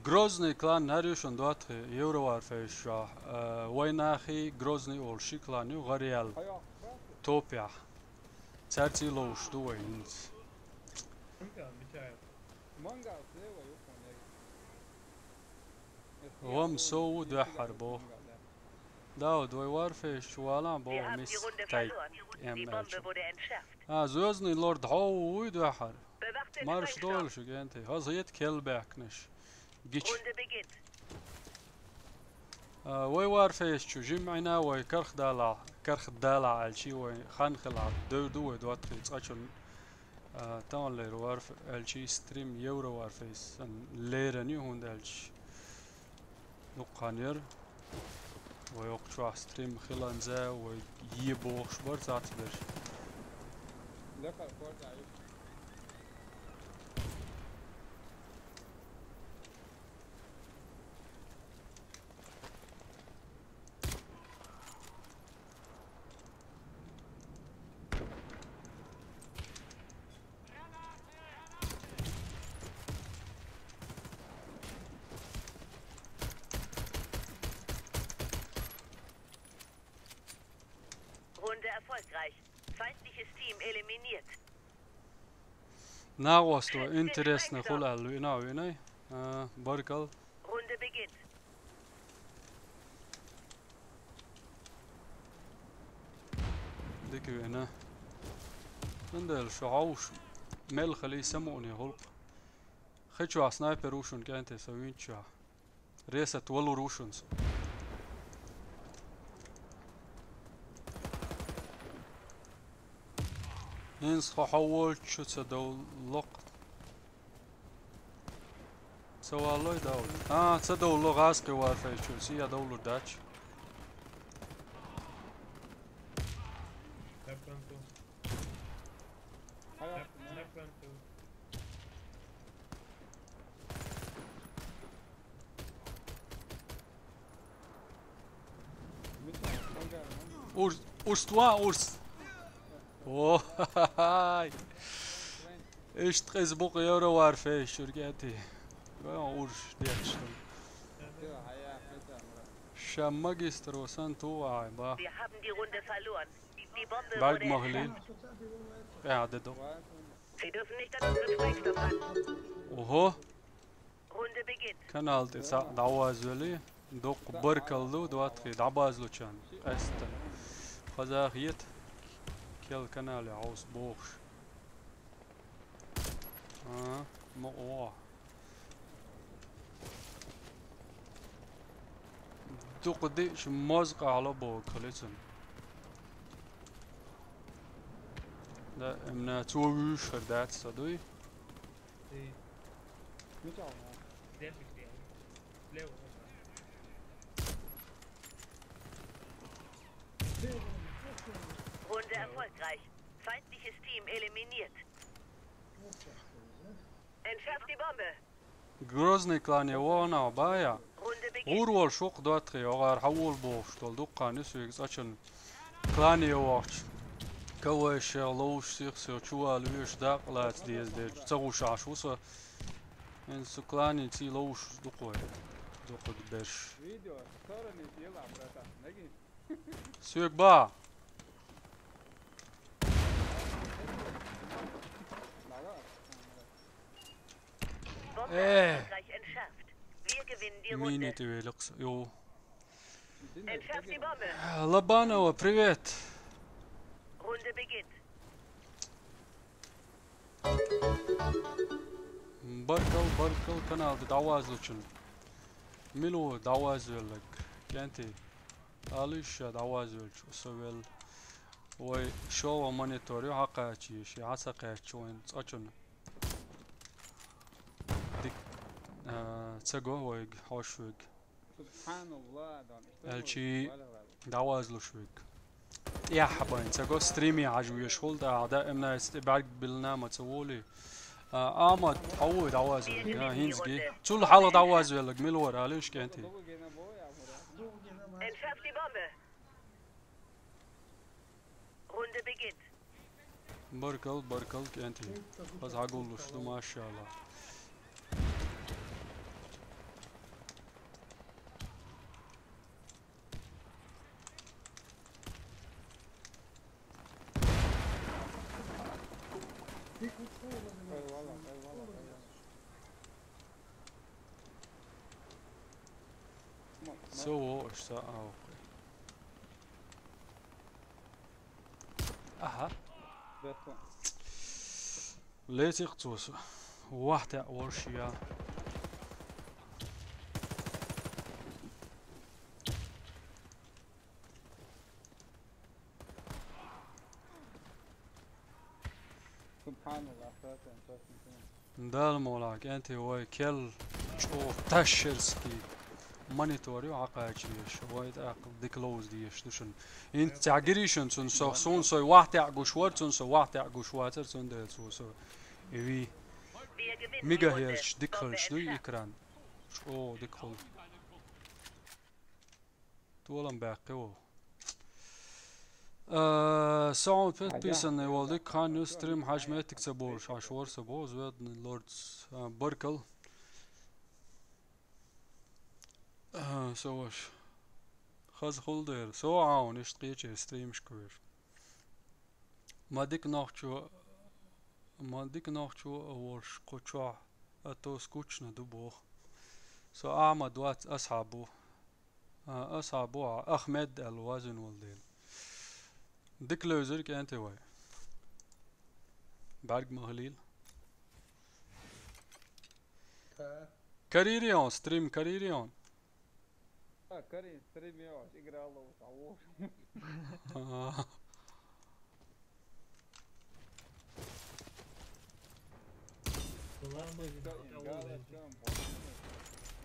Грозный клан хӀара ю шуна доттагӀий, Евроварфейс чохь, а, вайн нахий Грозный олуш ши клан ю, гӀараяьлла топехь. Цаьрций ловш ду вай хӀинца. Мангал слева ю-кх вайн. Вам со ву дуьххьара боху. Дауд, вай Варфейс чу валахь боху мис тайп эм аьлча. А, Звёздный Лорд хьо ву вуй дуьххьара? Марш дойла шу кӀентий. Хаза хета кел баьхкинарш. Гича. А, вай Варфейс чу жимма Ӏина вай кархдалахь, кархдалахь аьлчий вай хан хилахь, девр ду вай доттагӀий цкъачунна. А, таханлера Варф-, аьлчий стрим Евроварфейс санна лерина ю, хӀунда аьлча дуккха хан яра. Вай оккху чохь стрим хиланза, вай е бохуш бара цхьацберш. Runde erfolgreich. Feindliches Team eliminiert. НагӀоста интересно хуьлу аьлла вина, виной. А, баркал. Runde beginnt. Дика вина. Андел, шу хьовш мел хали самуъне гӀуллакх. Хи чохь снайпер ву шуна кӀентий со винчохь. Ресат валур ву шуна со. ХӀинца хьо хьо волчу ца довлакх. Ца валлой, Дауд? А, ца довлло гӀазкхи Варфейс чу, сия довлур дач. Урс, урс, тва, урс. О, ай. Иштта къиза бу-кх Евроварфейс чуьра кӀентий. Вайн урс детташ ду. Ша магистро сан туху ахьа, бах. Wir haben die Runde verloren. Die Bombe бӀаьрг wurde ма хилийла. Къаьхьа де ду. Sie dürfen nicht an unseren Sprengstoff ran. Ого! Runde beginnt. Канал тӀе цхьаъ дӀавазвели, доккха баркалла ду, доттагӀий, дӀабазлучарна. Къаьсттина. Хаза хета, кел канале хьовса бохуш. А, ма оха. Дукха диъ шу моза къахьло боху хили цунна. Да, имна цо вуьйш хир дац со дуй? Runde erfolgreich. Feindliches Team eliminiert. Entschärft die Bombe. Грозный клане вогӀу нах бая. Runde beginnt. ГӀур волуш ву-кх доттагӀий, оха хьан волу бохуш долу дуккха нисвига цкъачунна клане вахча. КВШ ловш сих-сих чувала веш дакъа лаца деза дерчу ца гӀуш Ӏаш ву со. ХӀинца цу клане ций ловш дукха вай. Дукха берш. Видео стороны дела, брата. Наги. Соьга баха! Э! Мини тӀе велакс, йо. Лобанова, привет! Баркал, баркал, канал тӀе дӀавазлучун. Мила ву дӀавазвелларг, кӀентий? Алиша дӀавазвелча, со велла. Вай шола монитор ю хьакхачийша, хьа ца кхаьчча вайн цӀа чунна. Дик, а, ца го вайга, хьош вайга. Субханалла, дан. Элчи дӀавазлуш вайга. ТӀехьа байн ца го стриме хьажа веш хул, тӀаккха да эмнайс тӀе бӀарг биллина ма ца волий. А, Ахмад, хьо вуй дӀаваза веллаг, а, хӀинца ги. Цул хьалха дӀаваза веллаг, мила вара, алиш кӀентий. Entschärft die Bombe. Runde beginnt. Баркал, баркал, кӀентий. Хаза хьагуллуш ду, машалла. Eyvallah, eyvallah, eyvallah. Со вогӀуш ца а воккхуй. Аха. Лецих цо со. Вахтя оршия. Субханалла, Дала молахь, кӀентий, вай кел чӀогӀа ташерский монитор ю хьакхача веш, вай тӀаккха дика ловза дезаш ду шуна. ХӀинца цхьа гирий шуна цунна со, суна со вахтя гуш вар, цунна со вахтя гуш вацар, цундела цо со и ви. Мегагерц дика хилча дуй экран. ЧӀогӀа дика хул. Толам баьккхи ву. Э, саун подписанный волу дика хан ю стрим хьажа меттиг ца болуш, хьаш вар со бо, Звездный Лордс. А, баркал. А, со ваш. Хаза хул дера. Со аун, иштта кхече стримашка веш. Ма дика нохчо, ма дика нохчо а волуш кху чохь, а то скучно ду боху. Со Ахьмад вац, Асхьаб ву. А, Асхьаб ву, Ахмед аьлла вазина волу дела. Дика левзира кӀентий вай. БӀаьрг ма хилийла. Каририон, стрим каририон. А, Карин, стрим йош, игра ловш, а вуш. А.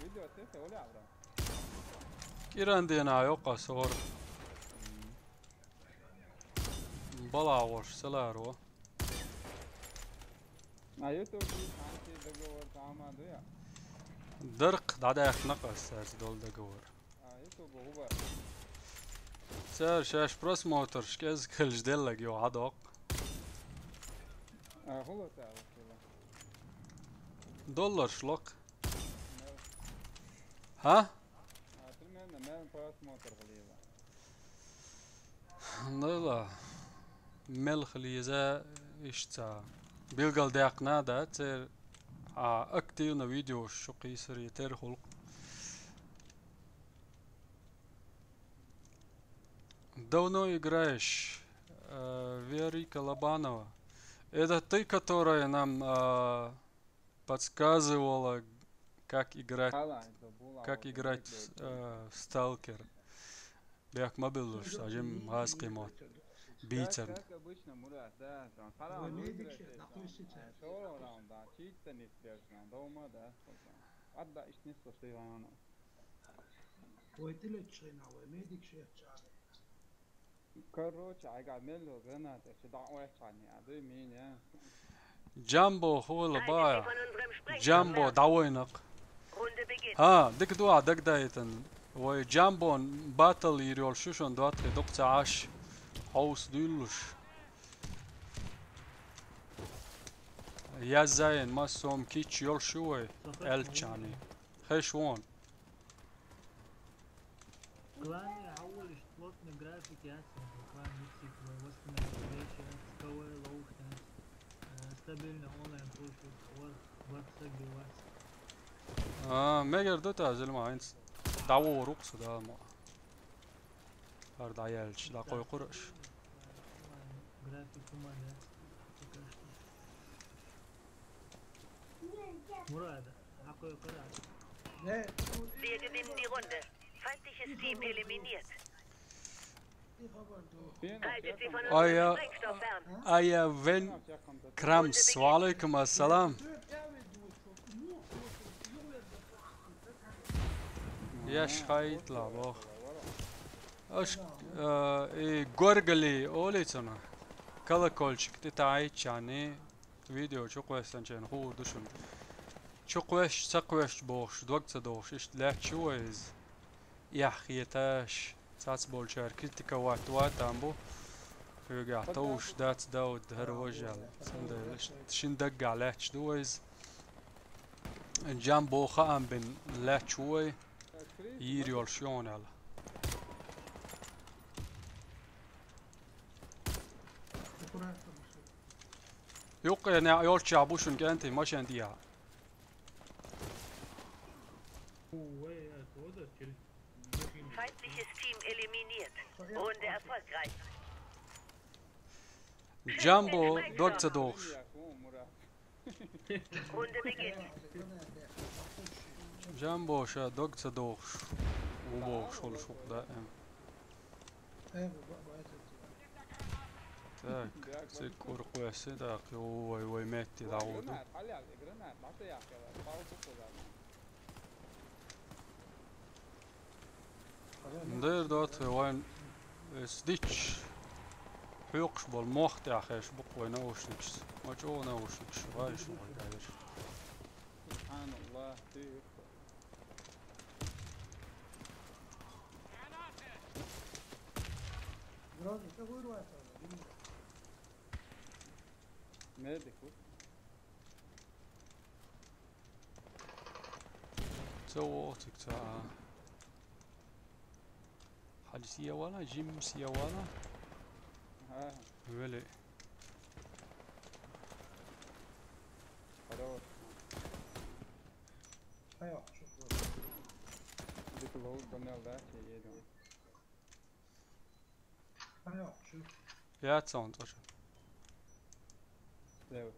Видео тесте оля, бра. Киран дена йокъа сор. Балагъош, саларо. А YouTube бит хьанти договор таман дуя? Дарх дӀадаьхна къас цаьрца долу договор. А YouTube губа? Цара шаьш просмотрш кӀезиг хилча деллаг йо хьадоккху. А хӀула цара хила? Долларш локх. Мел. Хьа? А примерно мел просмотр хилийла. Нала, мел хилийза иштта. Билгалдаьккхина а дац церан, а, активно видеош шу кхийсаре тера хӀуллакх. Давно играешь, э, Верика Лобанова? Это ты, которая нам, а, подсказывала, как играть, как играть в, э, в Сталкер. Бехк ма билуш, а жим гӀазкхи мотт. Бийцарна. Как обычно, Мурат, да, там, Ой, медик шех, нахуй шех. Шоу раунда, чисто не спешно, дома, да, сколько? Отда, ишни, что ты, Иванов? Ой, ты лет шейна, ой, медик шех, чары. Короче, айга мелло граната, чи дӀа ойчхьан я, дуй мин я. Джамбо хула бая. Джамбо дӀавойнакъ. Ха, дика дуа дагадайтан. Вай Джамбон батл йир йолуш ю шун доттагӀий дукха ца Ӏаш. Хьовса дуьйлуш. Яззайн массом кич йолуш ю вай, аьлчани. Хеш вон. Клане хьаволуш плотный график яц, клан миксик, вай восстановить вещи яц, КВ ловуш яц, э, стабильно онлайн пушит, вар, вар сагби вац. А, мегар ду та, зилма, хӀинца дӀавора ву-кх со, да, ма. ХӀара дӀаяьлча, дӀакхойкхур аша. График хӀуманна яц, пока что. Мурада, дӀакхойкхур аша. Wir gewinnen die Runde. Feindliches Team eliminiert. Haltet sie von unserem Sprengstoff fern. Айя, вен Крамс, ва алейкум ассалам. Яш хайт ла бох. Аш, э, и горгали олицана. Колокольчик, ти таит чани. Видео чу квестан чен хурдушун. Чу квест, ца квест бохш, дог ца дохш, ишт лячу из. Яхеташ. Цацболчар критиковать ватамбу. Хьоьга товш дац, Дауд, хӀара важал. Цундела шин дагга лаьтташ ду вайза. Джамбо хаам бен лаьтташ ву вай. Йийр йолуш йогӀун аьлла. Юккъе неӀ йолччахь бу шуна кӀентий машен тӀехьа. Feindliches Team eliminiert. Runde erfolgreich. Джамбо дог ца дохуш. Runde beginnt. Джамбо ша дог ца дохуш. Ву бохуш волуш ву даим. Так, цигахь кӀур кхоьссина, тӀаккха вай, вай метте дӀагӀо ду. Дера доцу вайн эс дича. Хьоькхуш болу мох тӀехь хеш бу-кх вай наушникаш. Ма чӀогӀа наушникаш, вайша вай даьраш. Субханаллах, ты Медик ву. Ца вогӀу цига ца а. Хьаьжа сиа вала, жим сиа вала. Ага. Вели. Хорош. Дика лоуд банал, да, чи еду. Яц он тоже. Левый.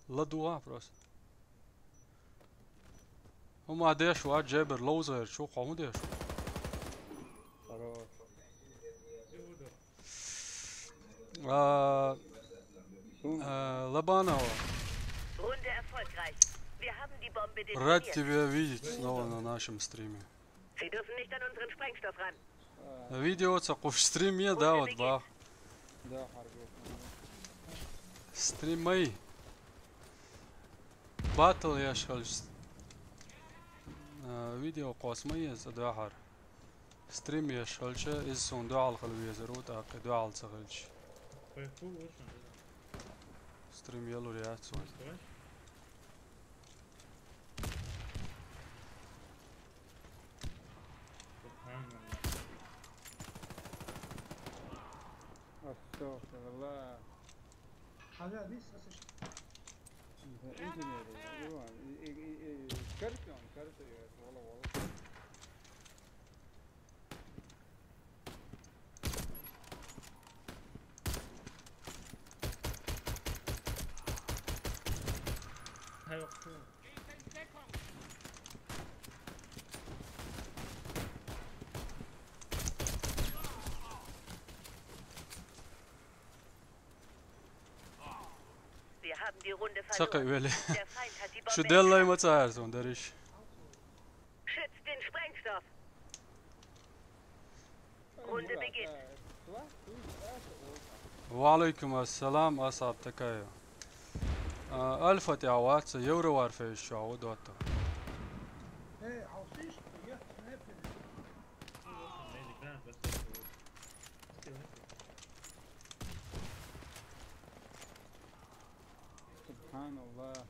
ЛадугӀа просто. ХӀума деш вац, Джебер, ловза гӀерташ ву, хьо хӀун деш ву? Хорош. А, а, Лобанова. Runde erfolgreich. Wir haben die Bombe detonaert. Рад тебя видеть снова на нашем стриме. Sie dürfen nicht an unseren Sprengstoff ran. Видео ца кхуш стрим е, да, вот бах. Да, харгу. Стримай. Батл еш хилча. А, видео кхосс ма еза, дуьхьал. Стрим еш хилча, иза суна дуьхьал хила везар ву, тӀаккха дуьхьал ца хилча. Стрим ялур яц вайн. Субханаллах. Астагфируллах. Хьажа, дис, аса ш- Инженер, Иван, и, и, и, и, карта он, карта, я, вала, вала. Wir haben die Runde verloren. Ца кхиъвели. Der Feind hat die Bombe. Шу деллай ма ца аьрзун дариш. Schützt den Sprengstoff. Runde beginnt. Ва алейкум ассалам, Асаб Такаев. А, Альфа тӀехь вац, Евроварфейс чохь ву дотта. Субханаллах.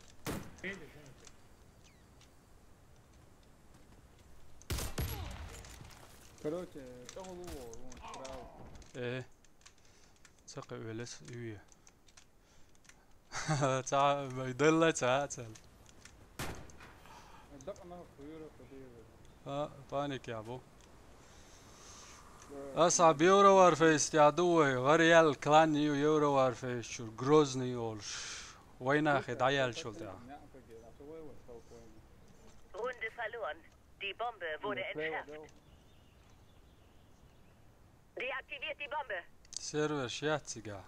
Короче, тӀехула ву вон справа. Э. Ца кхиъвелес уье. Ца, вай делла ца, ца. Дакъа нах хуьйра кху дийла. А, паник я бу. Асхьаб Евроварфейс тӀехь ду вай, гӀар яьлла клан ю Евроварфейс чуьра, Грозный олуш. Вайнахе дӀаяьллачул тӀехь. Runde verloren. Die Bombe wurde entschärft. Deaktiviert die Bombe. Server شياتسقا.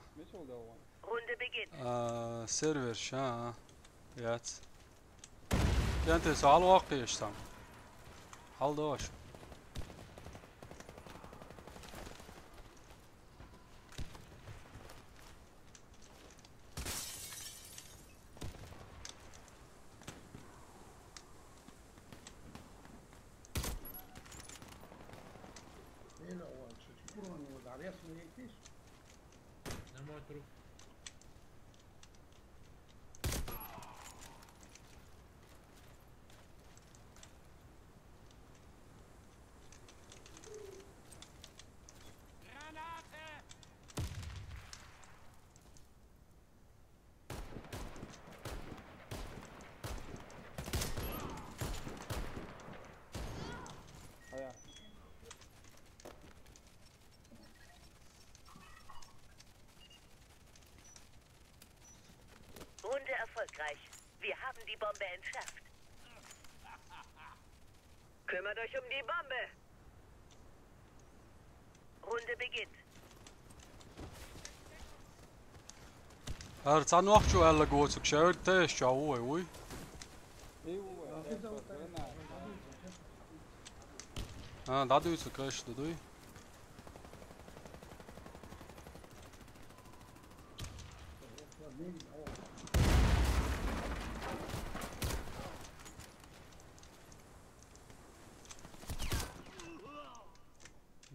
Runde beginnt. آه، server شا. يات. كانت سؤال واقعي اشتم. حال دوش. Runde erfolgreich. Wir haben die Bombe entschärft. Kümmert euch um die Bombe. Runde beginnt. هذا صار نوخ شو قال لك واتسك شاور تيش شاوي وي. اه، دادو يتسكرش دادوي.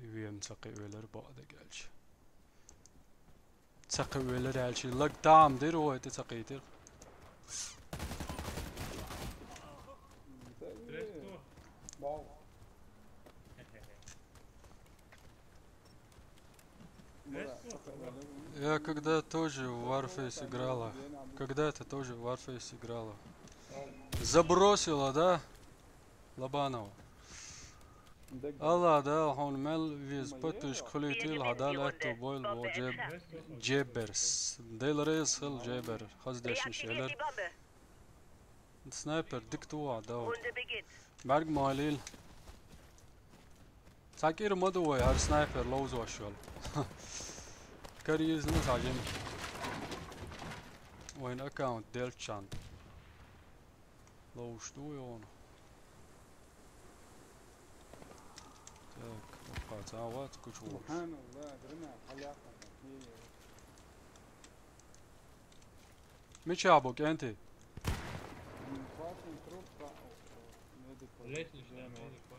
Üyem çakı üyeleri bağda geldi. Çakı üyeleri her şey. Lag tamam der o ete çakı yeter. Wow. Я когда тоже в Warface играла. Когда это тоже в Warface играла. Забросила, да? Лобанова. Алла да хун мел виз патуш хулитил хадал эту бойл бо джеб джеберс. Дел рез хил джебер. Хаздешни шелер. Снайпер дик туа да. Барг малил. Цакир мадуой, гьар снайпер лоуз вашвал. Кариз на сажим. Вайн аккаунт делчан. Лоуш туй он. Так, опа, цават кучу. سبحان الله، درنا حلاقة. Мича бу кенти? Лестница, медикал.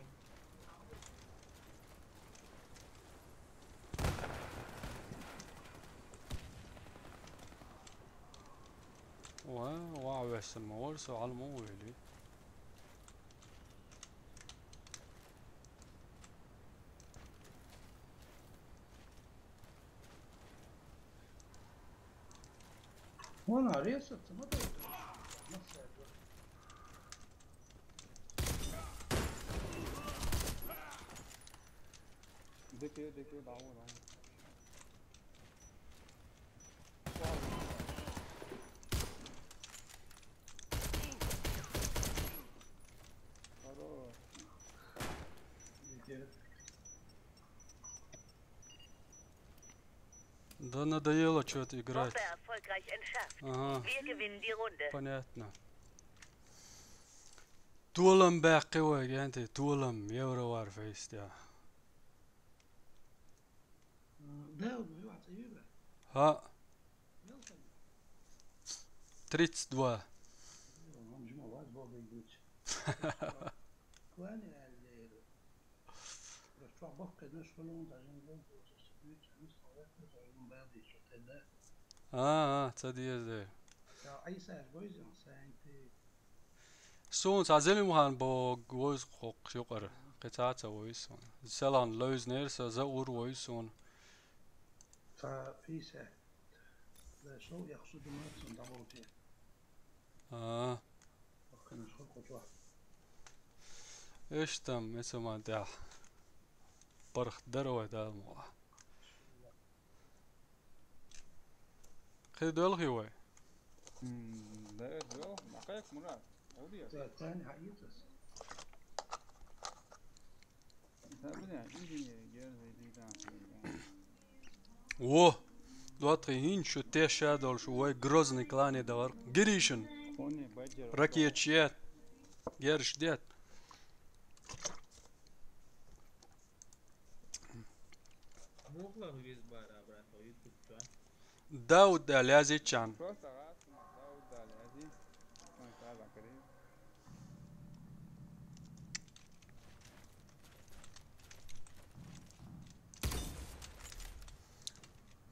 Ва, ва весен ма варса ал ма вели. Вон, а резаться, смотри. Дикий, дикий, давай, давай. Хорош. Да надоело что-то играть. Bombe erfolgreich entschärft. Ага. Wir gewinnen die Runde. Понятно. Толам бакъи вай, генти, толам, евро вар фейс, я. Да, убиваться евро. Ха. Тридцать два. Ну, он же молодец, Бог любит. Кланяли. Просто бог, конечно, он даже не был, что сидит, они стоят, тоже он был, и что-то, да. А, а, ца диез де. Я, а если я же возил, сайнти. Сун, ца зелим хан бо гоз хок юкъар. Кеца ца войсун. Селан лойзнер, са за ур войсун. Ца фисе. Да, шо, я хсу думать, сон даболти. А. Баккана шо кочо. Эштам, эсама да. Барх дарва да мо. Кхы дол хи вай. М, да, дол, макаяк мура. Олди я. Да, тани хаитас. О, доатхий хӀинца шу тешшадолуш вай Грозный клане дахар. Гиришин. Ракеташ ет. Герш дет. Муха веза бара, брат, YouTube чу? Дауд аьлла язйичан. Просто гӀазкхи Дауд аьлла язйи. Вайн цхьа а закари.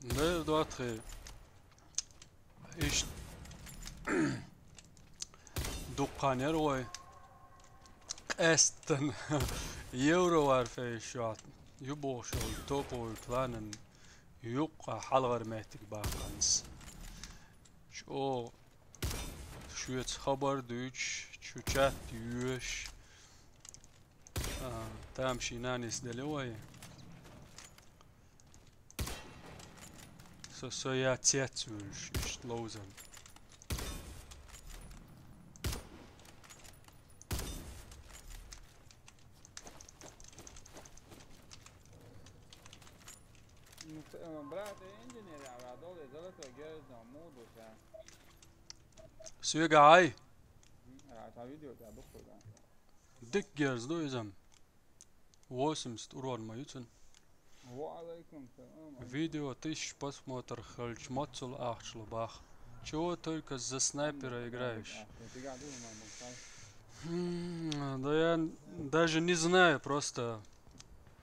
Дера доатхий. Иштта дуккха яра вай. Къаьсттина Евро Варфейр шоьтан ю бохуш йолу топовый кланан юккъа хьалхара меттиг бахканца. ЧӀогӀа шуьца хабар дуьйцуш, шу чат йоьшуш, а, тамашийна нисделла вай. Со, со я цец вуьлуш, иштта ловзан. Ну, ц-, э, брат, э, инженер, я, я, долу, я, долу, я, герз, но, муду, я. Соьга хьай? М, а, та видео, я, духу, да. Дика герз ду иза-м. Восемьдесят урон ма ю цуьнан. Ва алейкум салам. Видео тысяча просмотр хилча, маццул ахча ло бах. Чего только за снайпера играешь. М, да я даже не знаю, просто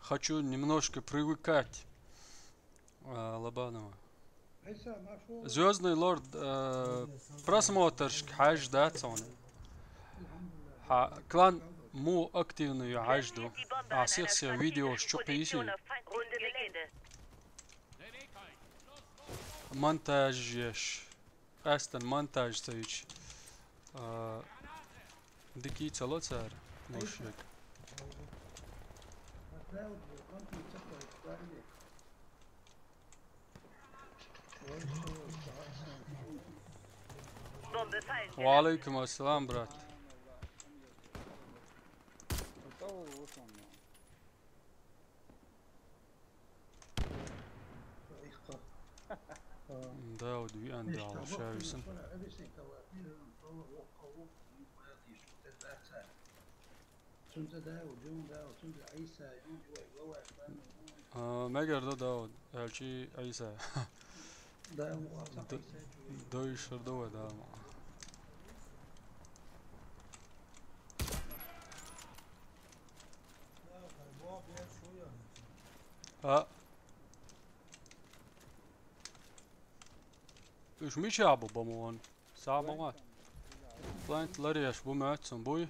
хочу немножко привыкать. А, Лобанова. Звёздный лорд, э, просмотршка хьаьжда цунна. Хьан клан муха активный ю хьаьжду. Ахьа сих-сих видеош чу кхийсий. Монтаж еш. Къаьсттина монтаж ца йича, а, дика ца ло цара, луш ерг. Ва алейкум ассалам, брат. Да, удивительно, да, шаьвсин. А, мегар ду, Дауд, аьлчи Ӏийса. Д-, дойшур ду вай, да, ма. А. Уьш мичахь бу бомбон? Сагьа ма ван. Плант ларъеш бу моьтту цунна, буй?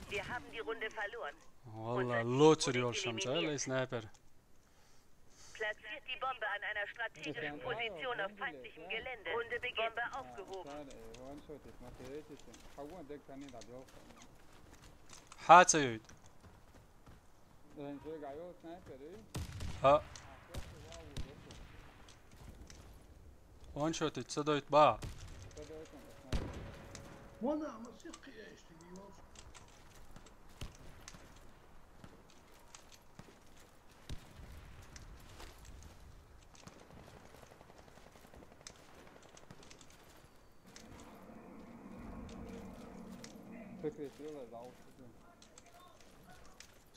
Wir haben die Runde verloren. Валла, лоцур йолуш хӀума ца аьлла, снайпер. Platziert die Bombe an einer strategischen Position auf feindlichem Gelände. Runde beginnt. Bombe aufgehoben. Хьа ца йойта? ХӀа. Ваншотить ца дойту баха.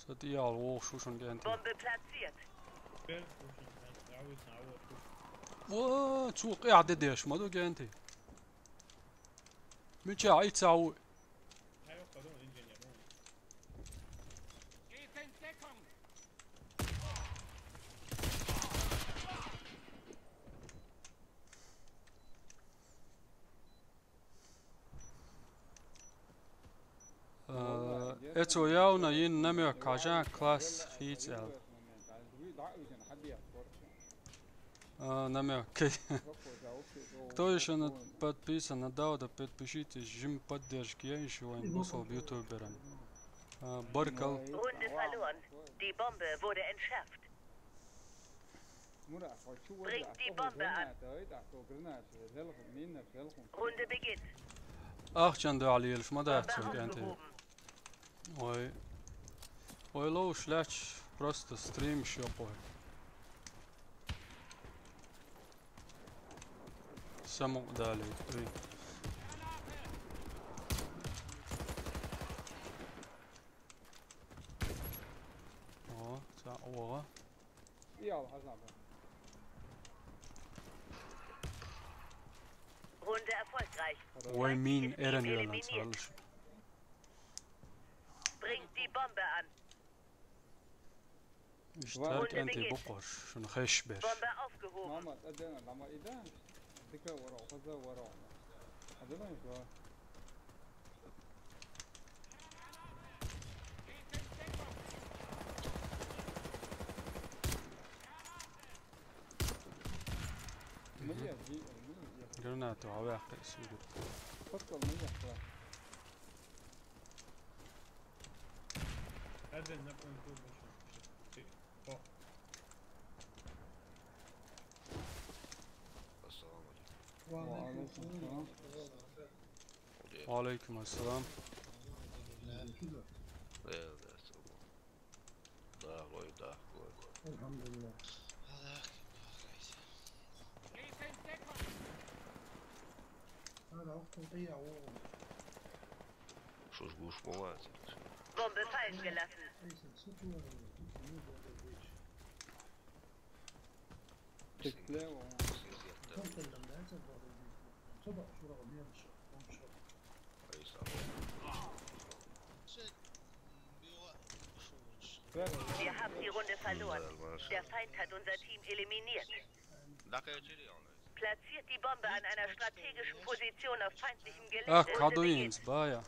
Сан тӀехьа вогӀуш ву шуна кӀентий. Bombe platziert. О, цо къехь де деш ма ду кӀентий. Мичахь и ца ву? Э, эцо явна йина намёк хьажа, класс хийца аьлла. А, намёк. Кто ещё не подписан на Дауда, подпишитесь, жми поддержки, я ещё вайн бусал ютубером. А, баркал. Runde verloren. Die Bombe wurde entschärft. Bringt die Bombe an. Runde beginnt. Ахчан дуьхьал лелаш ма дац цо кӀанте. Вай. Вай ловш лаьтташ просто стримаш йоккхой. Самукъадалийта вай. О, цхьаъ ваха. Runde erfolgreich. Вай мин эран веланца хьалаш. Bringt die Bombe an. Иштта хӀара кӀанте бу-кх уж, шуна хезаш берш. Bombe aufgehoben. Гранату хьаваьккхи суьйра. Ассаламу алейкум. Ва алейкум салам. Ва алейкум ассалам. Да, да, да. Дагъой, дагъой. Алхьамдулиллах. Шуш гуш ма вац. Bombe fallen gelassen. Wir haben die Runde verloren. Der Feind hat unser Team eliminiert. Platziert die Bombe an einer strategischen Position auf feindlichem Gelände. Ах, хьадуйинца, бая.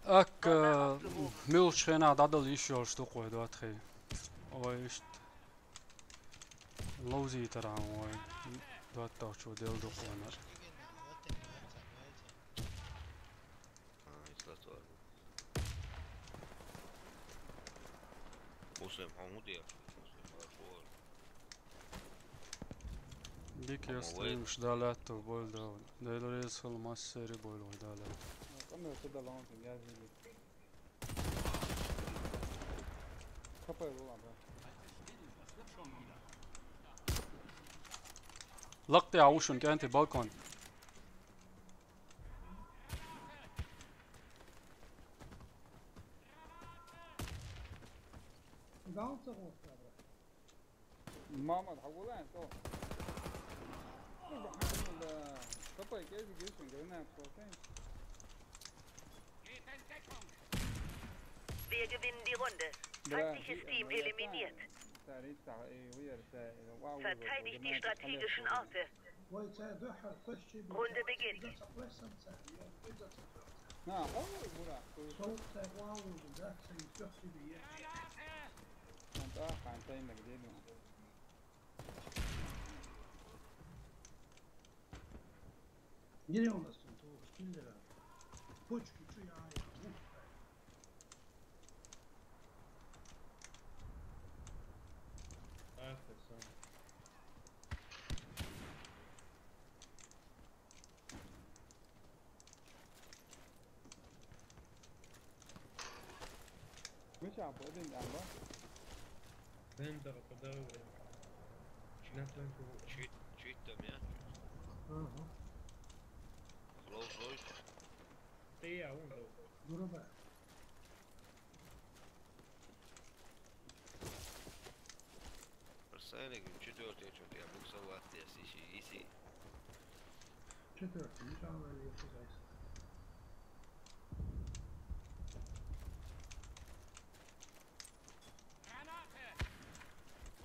Ак, муьлхачу хенахь дӀадала йиш йолуш ду-кх вай доттагӀий. Вай иштта ловзийтархьама вай доттагӀчо делла ду-кх вайна. Муслим, хьо хӀун деш? Муслим, хьо хӀун? Дика я стримаш, Дала аьтту бойла, Дала. Дела реза хуьлда массеран а бойла вай, Дала аьтту. Лакхтехь ву шуна кӀанте балкон. Мама, хьагулайн, то. Капай, кези, гешин, грена, протен. Wir gewinnen die Runde. Feindliches Team eliminiert. Verteidigt die strategischen Orte. Runde beginnt. Мичахь бу, один тӀехь бу? Центр подавлен. Чит, чит там, я? Ага. Лоу, лоу. Ты я, он лоу. Дураба. Представляете, четвёртый, что-то я буксовал, я сиси, иси. Четвёртый, ну, там, наверное, я пытаюсь.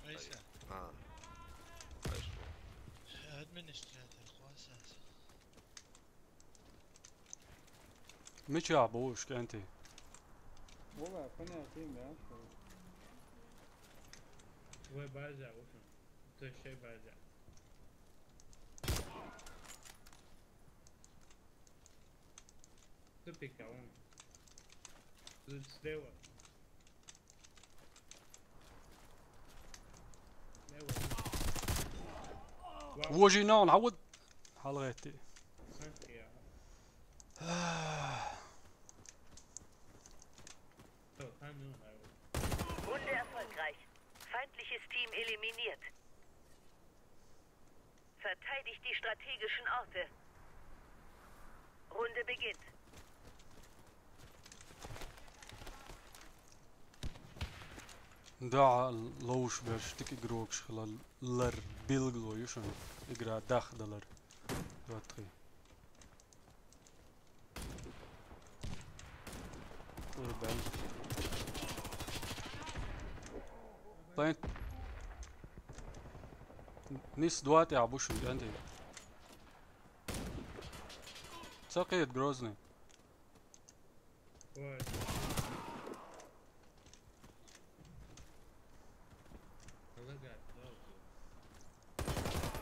Айса. А. Айса. Администратор, класс. Мичахь бу уьш, кӀентий? Валлай, понятия не имею, что ли. Вай база, уьш. То есть шай база. Тупик, а он. Тут слева. Вожи нон, عود. حلقتي. Runde erfolgreich. Feindliches Team eliminiert. Verteidigt die strategischen Orte. Runde beginnt. Да, лоуш берш тик игрокш хла лар билгло юшан. Игра дахдалар. Датхи. Урбан. Пойнт. Нис дуат я бушуй, анди. Сакет Грозный. Ой.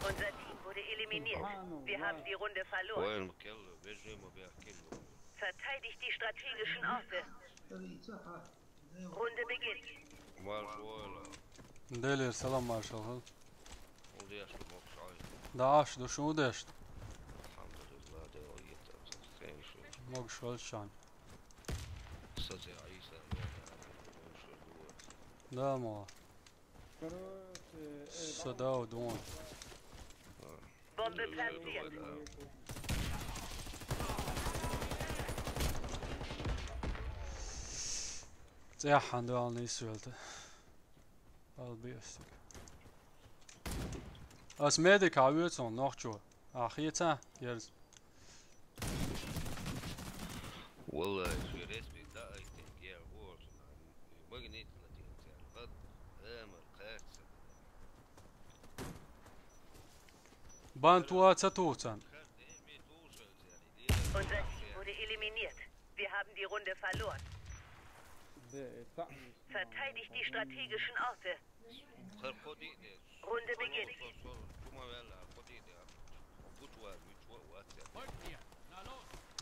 Unser Team wurde eliminiert. Wir haben die Runde verloren. وين مكلو؟ بيجي ما بيحكي له. Verteidigt die strategischen Orte. Runde beginnt. مال شويلة. ديلير سلام مارشال. وديش ماكش عايز. دعاش دو شو ديش؟ الحمد لله، ده ويت. خير شو. ماكش والشان. أستاذ عيسى، وين عامل؟ وين شو دوت؟ Да, мала. Короче, э, Садау дон. Bombe platziert. Цяхан дуал не свелта. Албиостик. Ас медик а уйцун нохчу. А хица ерз. والله شو رسمي ده أي تنجيع غور. ما قنيت لا تنجيع. قد أمر قاعد سنة. Бан туа ца туцан. Unser Team wurde eliminiert. Wir haben die Runde verloren. Verteidigt die strategischen Orte. Runde beginnt.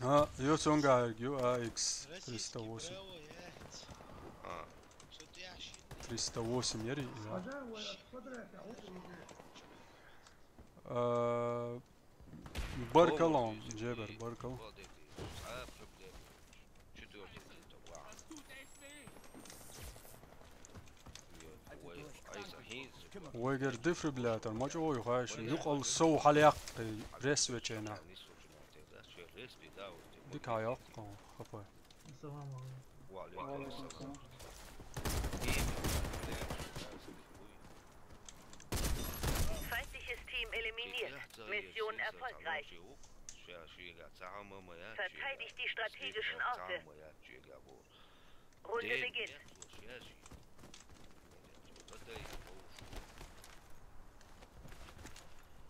А, Ю Цунга, Ю А Икс триста восемь. А. Триста восемь, яри, да. А, Баркалон, Джебер, Баркал. Вайгер дефибриллятор, мачо ой, хайш, юкъал соу халякъ, пресс вечена. Дик халякъ, хапа. السلام عليكم. وعليكم السلام. Feindliches Team eliminiert. Mission erfolgreich. Verteidigt die strategischen Orte. Runde beginnt.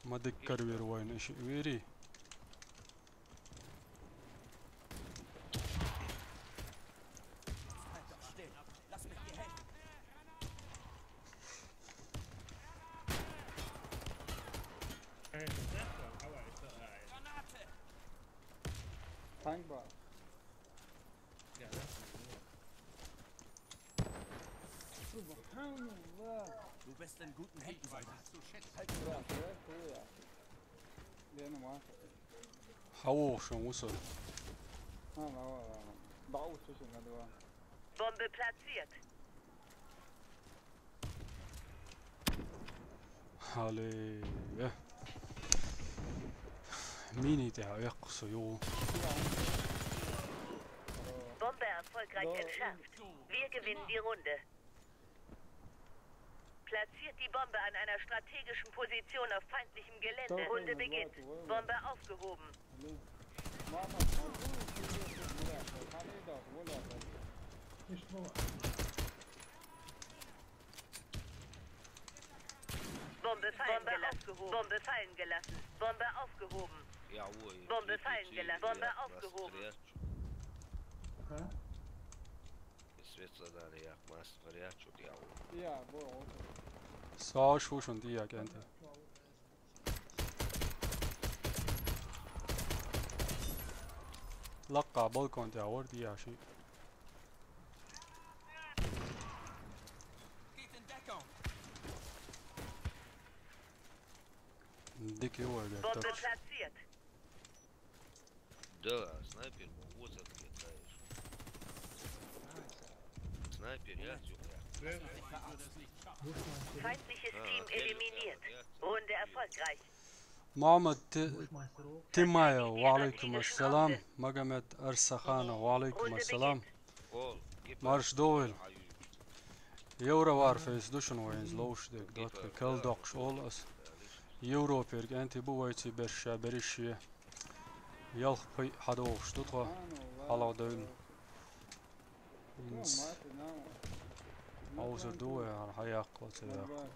ما ذكر وير وين ايش ويري. Tank war. سبحان الله. Du bist in guten Händen, Soldat. Halt, ja, ja, cool, ja. Ja, normal. حووش ومسل. لا، لا، لا، لا. ضعوا السوشيال ميديا. Bombe platziert. Hallo. Mini der Ökse, jo. Bombe erfolgreich entschärft. Wir gewinnen die Runde. Platziert die Bombe an einer strategischen Position auf feindlichem Gelände. Runde beginnt. Bombe aufgehoben. Bombe fallen gelassen. Bombe fallen gelassen. Bombe aufgehoben. Bombe fallen gelassen. Bombe aufgehoben. Свет задали, я мастер, я чё делал? Саш, слушай, ты я кенте. لقى بالكون تاع وردي يا شي. Geht in Deckung. Дика ю вай гар. Bombe тапча. Platziert. Да, снайпер, мо, вот ответ, знаешь. Снайпер, я всё, я. Feindliches Team eliminiert. Runde erfolgreich. Мухаммад Ти-, Тимаев, ва алейкум ассалам. Магомед Арсаханов, ва алейкум ассалам. Марш довел. Евро Варфейс ду шуна вайна ловш дерг, дотка кал доккхуш олу ас. Европерг анти бу вайци берш ша бериш ши. Ялх пай хьадохуш ду тхо. Хьалха девлла. Инс. Маузер ду вай, хьан хьаяккха ца яккха.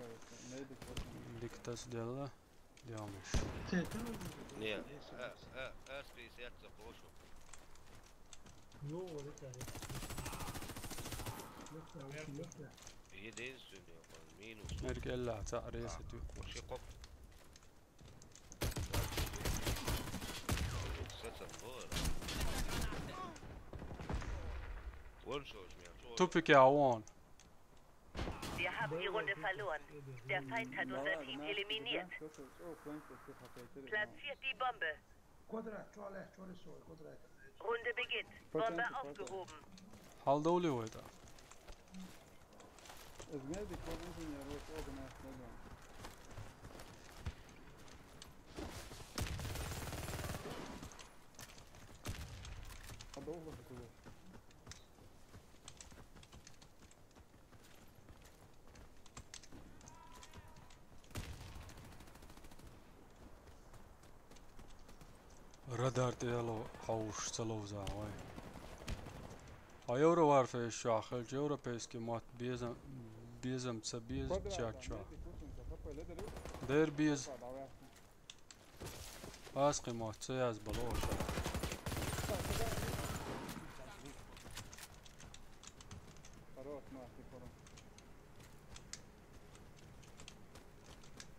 Ликтас делла. Ямаш. Не, э, э, эс пятьдесят за прошу. Единственный, он минус. Эркелла, ца ареса тюк. Ши коп. Сетен лора. Вон шо уж меня. Тупике а вон. Wir haben die Runde verloren. Der Feind hat unser Team eliminiert. Platziert die Bombe. Runde beginnt. Bombe aufgehoben. Хьал довлий вай тӀа? Радар тӀе яло хьовш ца ловза вай. Хьо Евро Варфейс чохь хилча, европейский мотт безам, безам ца беза чат чохь. Дер беза. Ас кхин мотт ца язбало аша.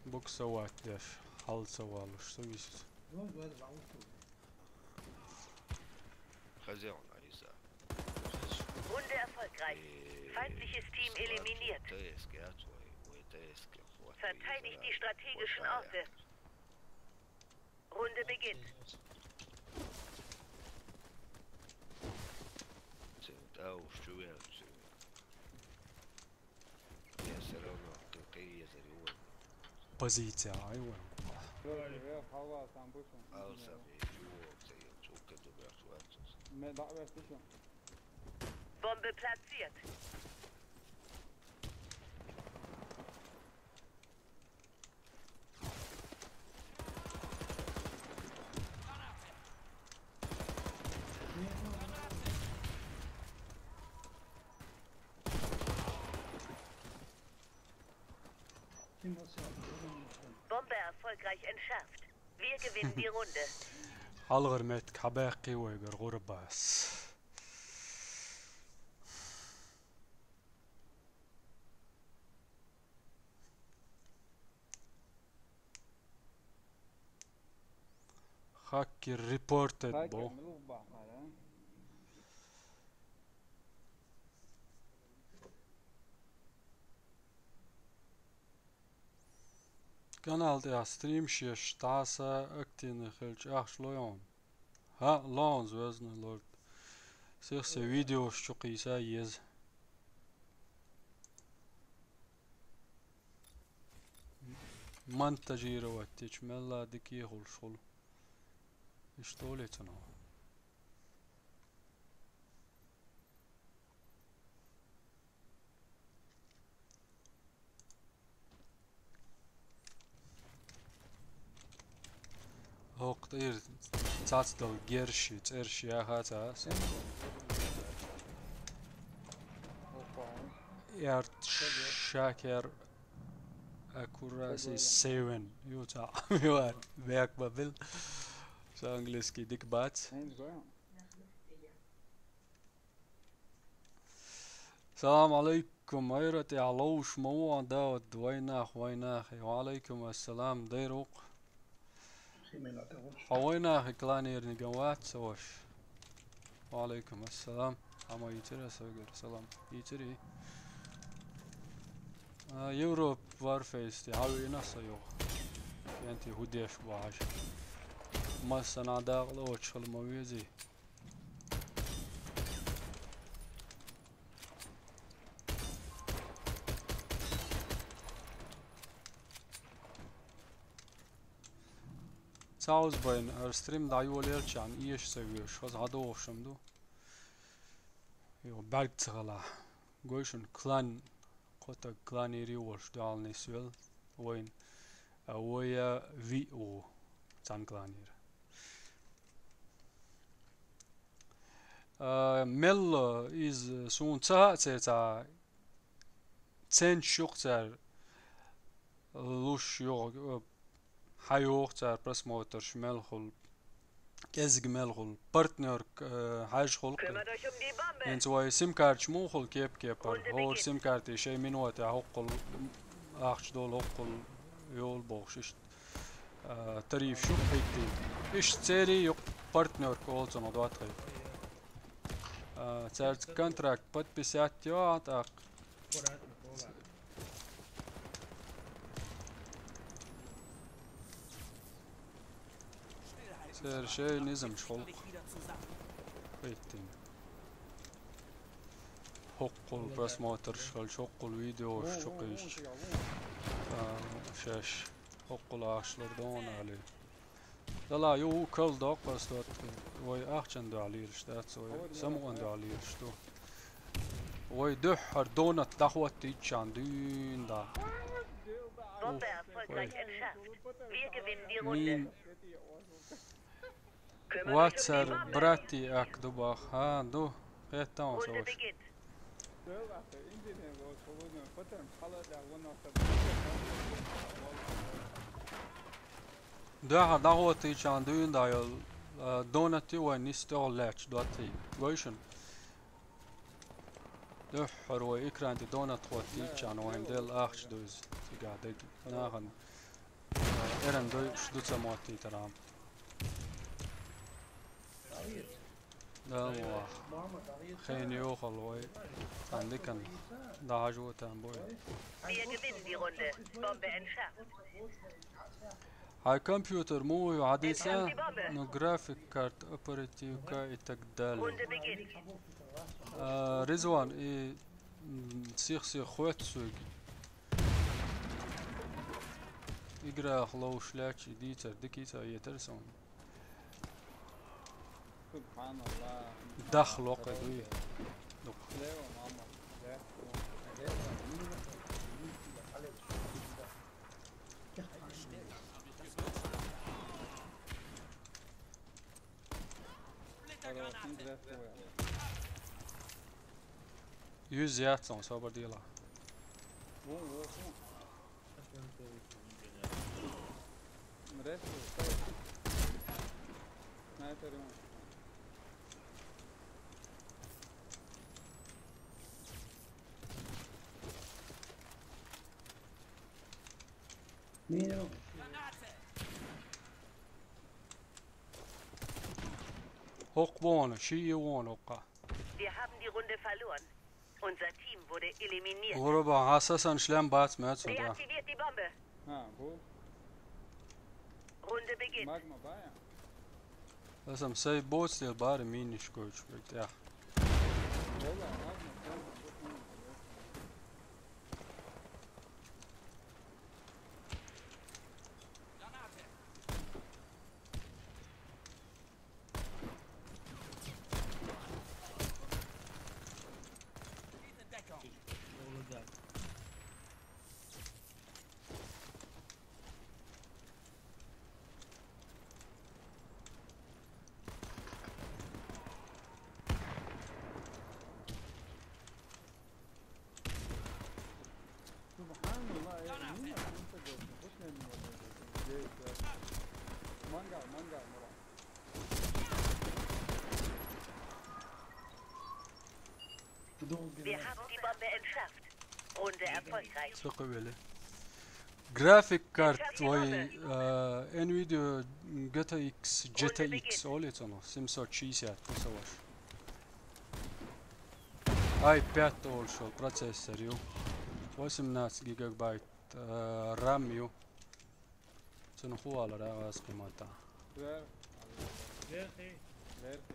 Буксовать деш, хьал ца валуш, ца висис. Хозяин Ариса. Runde erfolgreich. Feindliches Team eliminiert. Verteidigt die strategischen Orte. Runde beginnt. Позиція, айва. Bombe platziert. Bombe erfolgreich entschärft. Wir gewinnen die Runde. Хьалхара меттиг хьабаьккхи вайгара гӀурбас. Хакер репортед бо. Канал тӀехь стрим шеш дӀаса активный хилча ахча лойон. ХӀаъ, лон, Звездный Лорд. Сих се видеош чу кхийса еза. Монтажировать дечу мелла дикий хуьлуш хуьлу. Иштта олий цунах. ХӀокху тӀера цацдала герши, цӀерши яха ца аса. Эрт шакер аккураси севен. Ю ца вар бек бабил. Со английский дик бац. Салам алейкум. Айра тӀехь ловш ма ву, Дауд, вайнах, вайнахе. Ва алейкум ассалам, дайра ву-кх. Хьо вайнахе кланерниган вац ца ваша? Ва алейкум ассалам. Хьан ма йийцира аса вегара салам? Йийцирий? А, Европа Варфейс тӀе хьан вийна со юха? Кенти хӀу деш бу хьажа. Массанхьа дакъа лоцуш хила ма везий. Цхьа узбайн, ара стрим дӀайолаелчахьана, эша ца вешаш, хаза хьадогӀуш ма ду. Йо, бӀаьрг ца хилахь. Гой шуна, клан, кхо таг кланера волуш дуьхьал нисвелла вайна. А вай виъ ву цхьана кланера. А, мелла иза суна ца хаьа церан цхьа ценш ю-кх цара луш юха, э, хьайогӀу цара просмотрш мел хуьлу, кӀезиг мел хуьлу, партнёрка, э, хьаьжжа хуьлу-кх. ХӀинца вай сим-карташ муха хуьлу кеп-кепара? ХӀора сим-карте шайн минотехь хӀоккхул ахча долу, хӀоккхул йолу бохуш иштта, э, тарифаш ю-кх хӀиттийна. Иштта церий ю-кх партнёрка олу цунах доттагӀий. А, цаьрца контракт подписать йо, а, тӀаккха. Церан шайн низамаш хуьлу-кх хӀиттийна. ХӀоккхул просмотрш хилча, хӀоккхул видеош чу кхийсча, а, шаьш хӀоккхул ахча лардо аьлла. Дала ю, карладоккху ас доттагӀий. Вай ахчан дуьхьа лелаш дац, вай самукъан дуьхьа лелаш ду. Вай дуьххьара донат дӀахӀоттийччан дуьйна дӀа. Bombe erfolgreich entschärft. Wir gewinnen die Runde. Мин вацар брати ак ду бах. ХӀа, ду. Хеттан Runde ваша. Beginnt. Дуьхьа дӀахӀоттийчарна дуьйна дӀайолу, а, донат ю вайн нисса тӀехула лаьтташ доттагӀий. Гой шуна? Дуьххьара вай экран тӀе донат хӀоттийчарна вайн делла ахча ду иза. Цигахь дерг нахана, а, эрна дойуш ду ца моттийтархьама. Дала мукъ лахь. Хенан йохалла вай цхьана диканна дӀахьажо там бой. Wir gewinnen die Runde. Bombe entschärft. Хьайн компьютер муха ю хьан дийца, ну, график карт, оперативка и так далее. Runde beginnt. А, Ризван, и, м, сих-сих хоьтту соьга. Играх ловш лаьтташ и дийцар дика йица а йетара суна. Субханалла. Дахло кхе дуй. Дукха. Лева, мама. Лева. Хорош, интересно. Юз яц он, собар дела. Вон, вон, вон. Снайпер ему. Минус. ХӀокху вон, шиъ вон хӀокху. Wir haben die Runde verloren. Unser Team wurde eliminiert. Ура бан, хьан сасан шлем бац меца, да. Deaktiviert die Bombe. А, бу. Runde beginnt. Магма бая. Аса сай боц дел бара миниш койч бетя. Вала, магма, магма, бу, магма. Субханалла, я не знаю, что это. Вот я не могу. Здесь, да. Мангал, мангал, Мурат. Wir haben die Bombe entschärft. Runde erfolgreich. Сокъа веле. График карт вай, а, Nvidia G T X, G T X олий цунах, семьсот шестьдесят, кхуза ваша. i пять олуш йолу процессор ю. Восемнадцать гигабайт, а, RAM ю. Цунах хӀун аьлар, аз кхимата. Вер. Вер хи. Вер хи.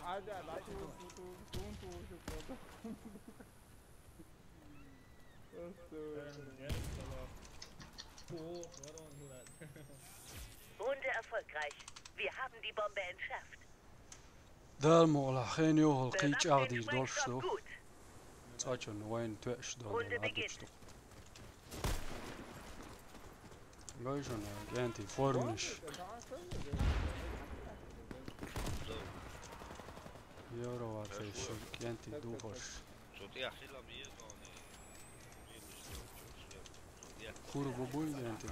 Ай, да, да, ту, ту, ту, ту, ту, ту, ту. Runde erfolgreich. Wir haben die Bombe entschärft. Дала мукъалахь, хӀинца юха кхин чӀагӀдийр долуш ду. Цкъачунна вайна тоьаш долу дела хьадуьтуш ду. Гой шуна, кӀентий, форманаш. Евро варфейс, кӀентий духуш. Кура бу буй, кӀентий.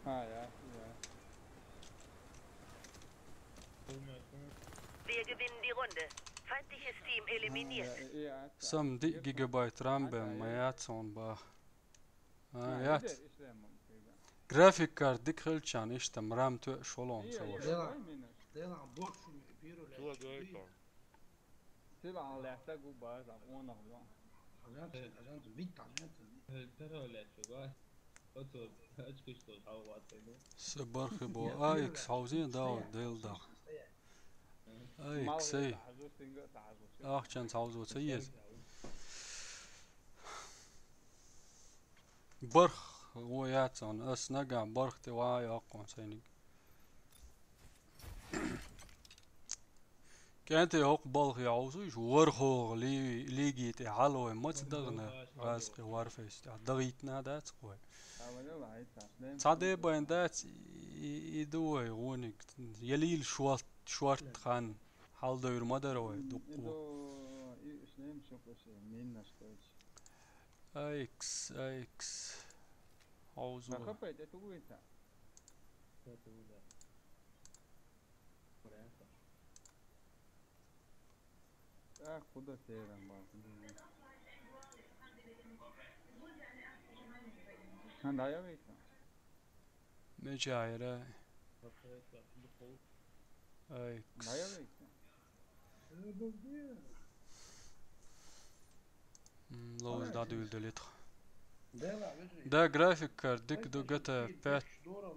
А, я, я. Wir gewinnen die Runde. Feindliches Team eliminiert. Сам диъ гигабайт рам бен ма яц хьуна баха. А, яц. График карта дика хилчарна иштта рам тоьаш волу хьуна ца ваша. Сила лаьтта гу база, къонах бу. Са бархи бо. А икс хьовзийна дагӀа, Дела даха. А икс, ай. Ахчанца хьовзо ца еза. Барх вон яц хьуна, ас нагахь барх тӀе ван йоккхун сайниг. КӀентий, хӀокху балхе хьовсуш, ворхӀалгӀа ли-, лиги тӀе хьалавой маца дахана, гӀазкхи варфейс тӀехь дахийтина дац-кх вай. Цхьа де байн дац, и, и ду вай гӀуниг, ялийла шорт, шорт хан, хьалдевр ма дара вай, дуккхо. Айкс, айкс. Хьовзо. А, куда теран бан? Хан дая вейта. Мечайра. Айкс. Дая вейта. М, лоуз дӀадуьйладелира тхо. Да, график карта дика ду, Г Т А пять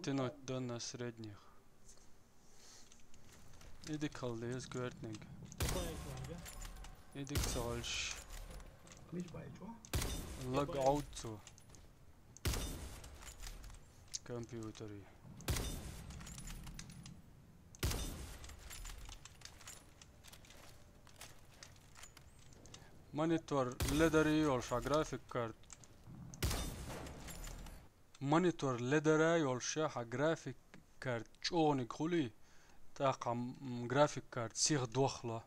тянуть до на средних. И дика хила деза коьртаниг. И дика ца хилча. Лаг Ӏовду цо. Компьютери. Монитор ледара йолуш хьан график карта. Монитор ледара йолуш хьан график карта чӀогӀаниг хуьлий, тӀаккха хьан, м, график карта сиха дохло.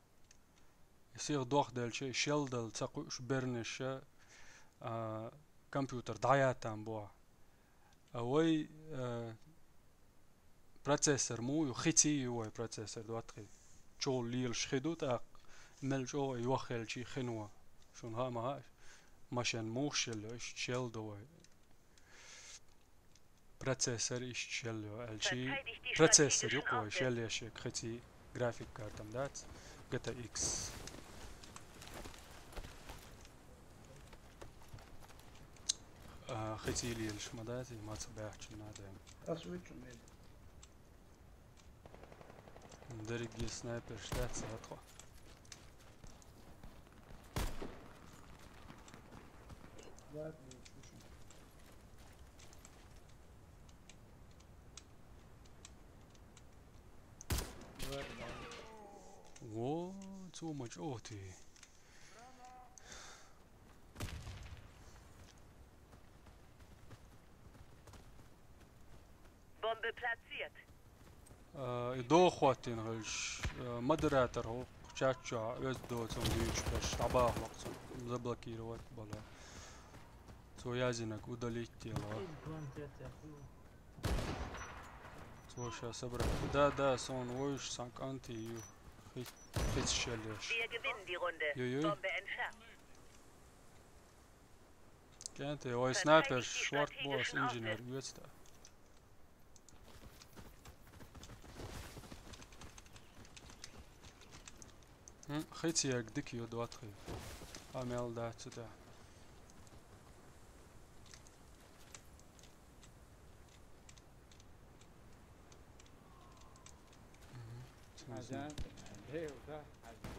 Сиха дохделча, шелдала ца кхуьуш бернаш, а, компьютер дӀаяттам боху. А вай, а, процессор муха ю, хи ций ю вай процессор, доттагӀий. Чул лелаш хи ду, тӀаккха мел чӀогӀа йоххелчий хино. Шуна хаа ма хаьа, машен муха шел йо, иштта шел до вай. Процессор иштта шел йо, аьлчий процессор ю-кх вай шел еш, хи ций график картам дац, Г Т Х. А, хи ций лелаш ма дац, и маца баьхча надо. Ас вичун мед. Дерриге снайперш дац, а тхо. Во, цо ма чӀогӀа те. Bombe platziert. А, и дохо хӀоттийна хилча, а, модератор хӀокху чат чохь оьзда доцург дуьйцуш берш дӀабахалакх цунна, заблокировать бала. Цо яздинарг удалить делахь. Цо ша собрать. Да, да, суна вуьйш сан кӀант ю. Хи-, хица шел еш. Wir gewinnen die Runde. Йо, йо. Bombe entschärft. КӀанте, вай снайпер шорт босс инженер оьцу тӀа. Хицияг дика ю, дотхи. А мел дац цу тӀа. Мгм. Хазан, э, да, хазан.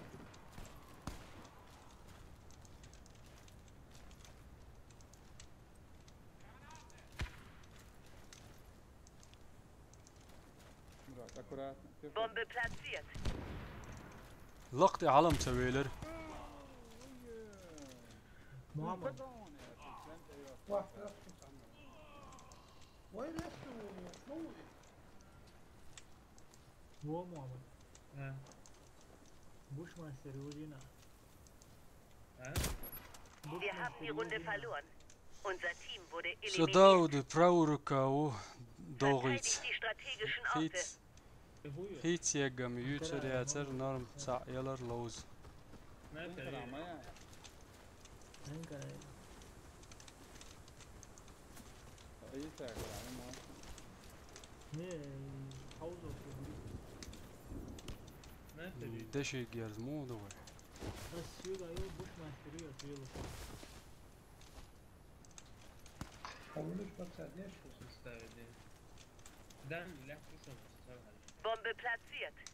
Мурат, аккуратно. Бомбы плацированы. Лакъти гӀалам ца велар. Мама. Вах, вах. Вай, лесту, ну. Во, мама. А. Бушмастер, Удина. А? Wir haben die Runde verloren. Unser Team wurde eliminiert. Со Дауд правурка у догӀийц. Verteidigt die strategischen Orte. Хийц. Хийц яггам юцар яцар норм цаӀ ялар лоуз. Нин карамая. Нин карай. Хийц яггам. Не, хаузо. Дэши герз му догӀой. Расиёда ё бушмастер ё ё. Ставили. Дан лягти шумо, ставили. Бомбы плацированы.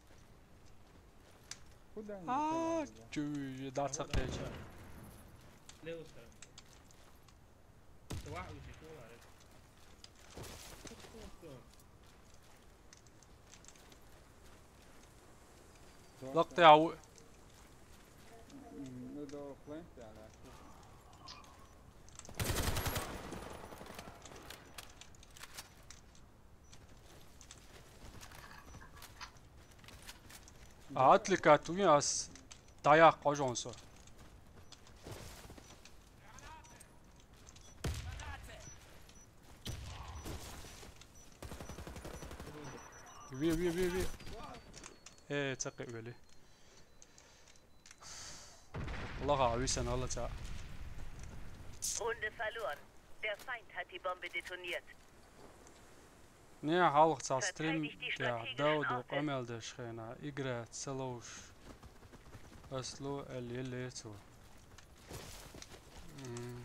Куда они А, ставили? Чё, я дац кеча. Лево сторона. Сва, уйди, сва, арес. Лакъти гӀав. Атликат вин ас дӀаяккха хьожон со. Ве, ве, ве, ве. Э, ца кхе вели. Аллаха висан Алла ца. Runde verloren. Der Feind hat die Bombe detoniert. Не, хьалха цхьа стрим тӀа Дауду къамел деш хена, игра ца ловш. Аслу эл елле цо. М.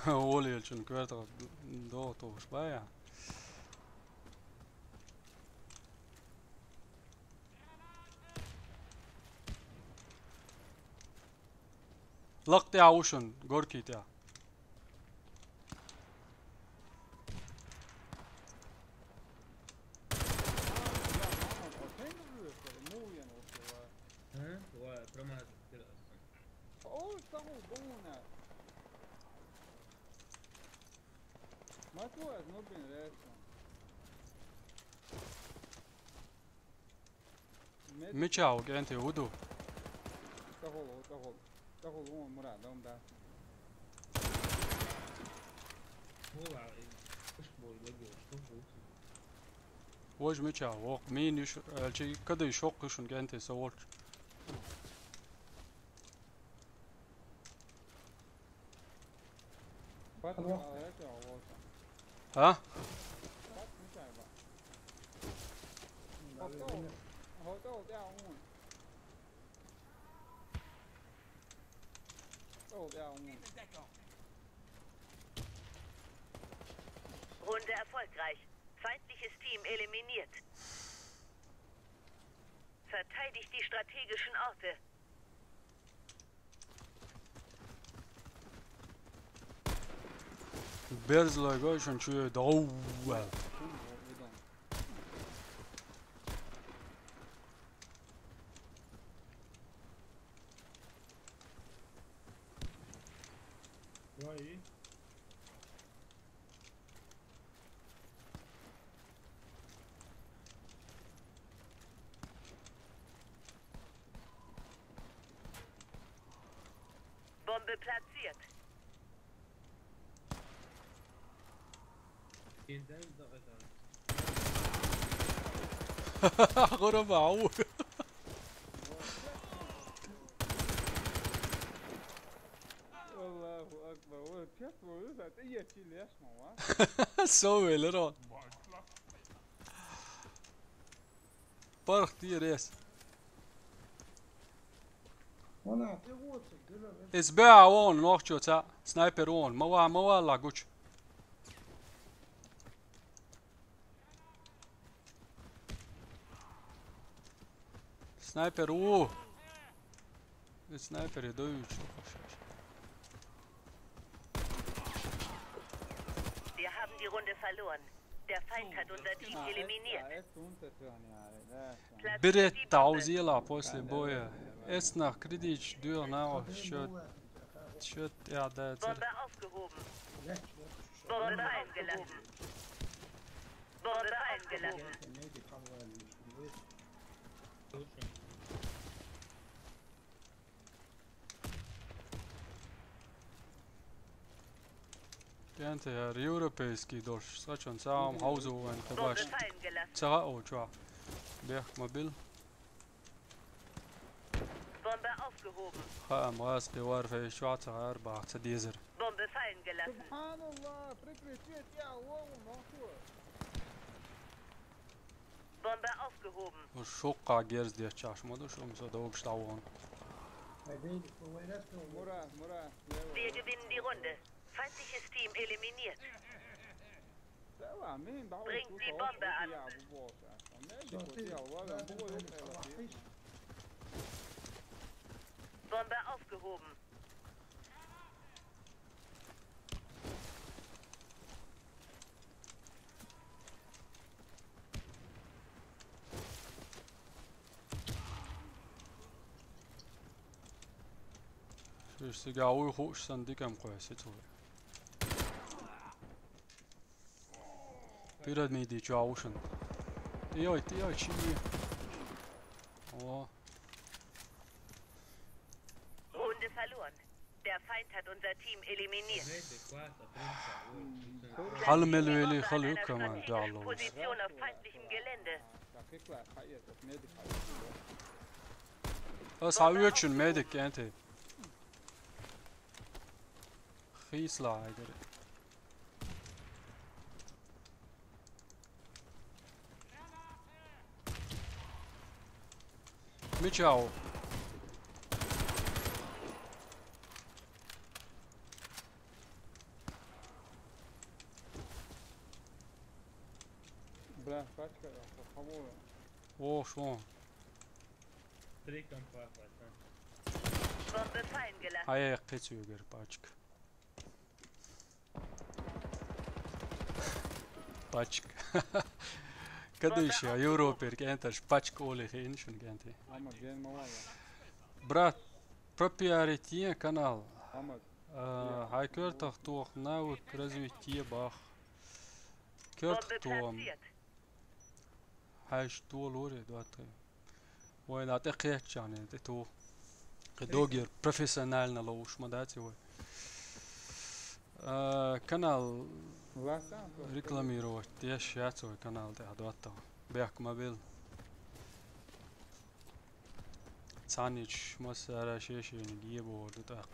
Оли елчун квертах догӀу тохуш бая. Лакъти гӀав шун, горки тӀа. М? Ва, промазал, кира асан. О, что вы, бона? Матуаз, ну, блин, резко. Мича у кӀентӀи уду? ТӀагъул, тӀагъул. ТӀагъул, вон, Мурад, дом да. Вож мича, вокъ, мин иш, элчи, кадий шокъ ишун кӀентӀи са волч. Алло. А? Runde erfolgreich. Feindliches Team eliminiert. Verteidigt die strategischen Orte. Берзлой гой шун чуе доу. Вай. Bombe platziert. Vielen Dank, Leute. غرباء. Аллаху акбар. Ой, пес, ой, за это я чили, я ж мама. Сой велер он. Парх тир эс. Wana, te vuotsa, kyllä. Es bea on, nohčo ca, sniper on, ma va, ma va la guč. Sniper u. Es sniper je dojuč. Wir haben die Runde verloren. Der Feind hat unser Team eliminiert. Platziert die Bombe. Beretta, uzela poslije boja. Esna kridić, duel now, shot. Shot, ja, da je cer. Bombe aufgehoben. Bombe fallen gelassen. Bombe fallen gelassen. Gente, ja, europejski došli, sad ću vam samo hauzu, ovaj, te baš. Bombe fallen gelassen. Ca o čva. Beh, mobil. Bombe aufgehoben. Ha, mas ke var fe švaca arba, ca dizer. Bombe fallen gelassen. Subhanallah, prekričio ti ja u ovu nohu. Bombe aufgehoben. Šuka gerz dječaš, ma dušo mi so da uopšte on. Mura, mura, levo. Wir gewinnen die Runde. Feindliches Team eliminiert. Bringt die Bombe an. Bombe aufgehoben. Šis ga uj huš san dikam koja se curi. Piramidi ću aušan. Ti joj, ti joj, čini. O. Runde verloren. Der Feind hat unser Team eliminiert. Halmelu eli halu kaman dalo. Position auf feindlichem Gelände. As ha üčün medik ente. Hisla aygırı. Mičao. Bra, pačka, ja, pa kamo. O, šlo. Tri kam pa, pa, pa. Bombe fallen gelassen. Aj, aj, kaj ću igar pačka. Pačka. Kada više, a Europe, jer kentaš pačka ole he inšun kenti. Ama gen mala ya. Brat, propijaritije kanal. Ama. A, haj kërtah tuoh nauk razvitije bah. Kërtah tuoh. Haj što lore, doate. Oj, da te kehčane, te to. Ke dogjer profesionalna loš, ma da ti oj. A, kanal reklamirovat, tieši jācoj kanal te advata. Beak mobil. Canić, masara šešeni, giebo, dutak.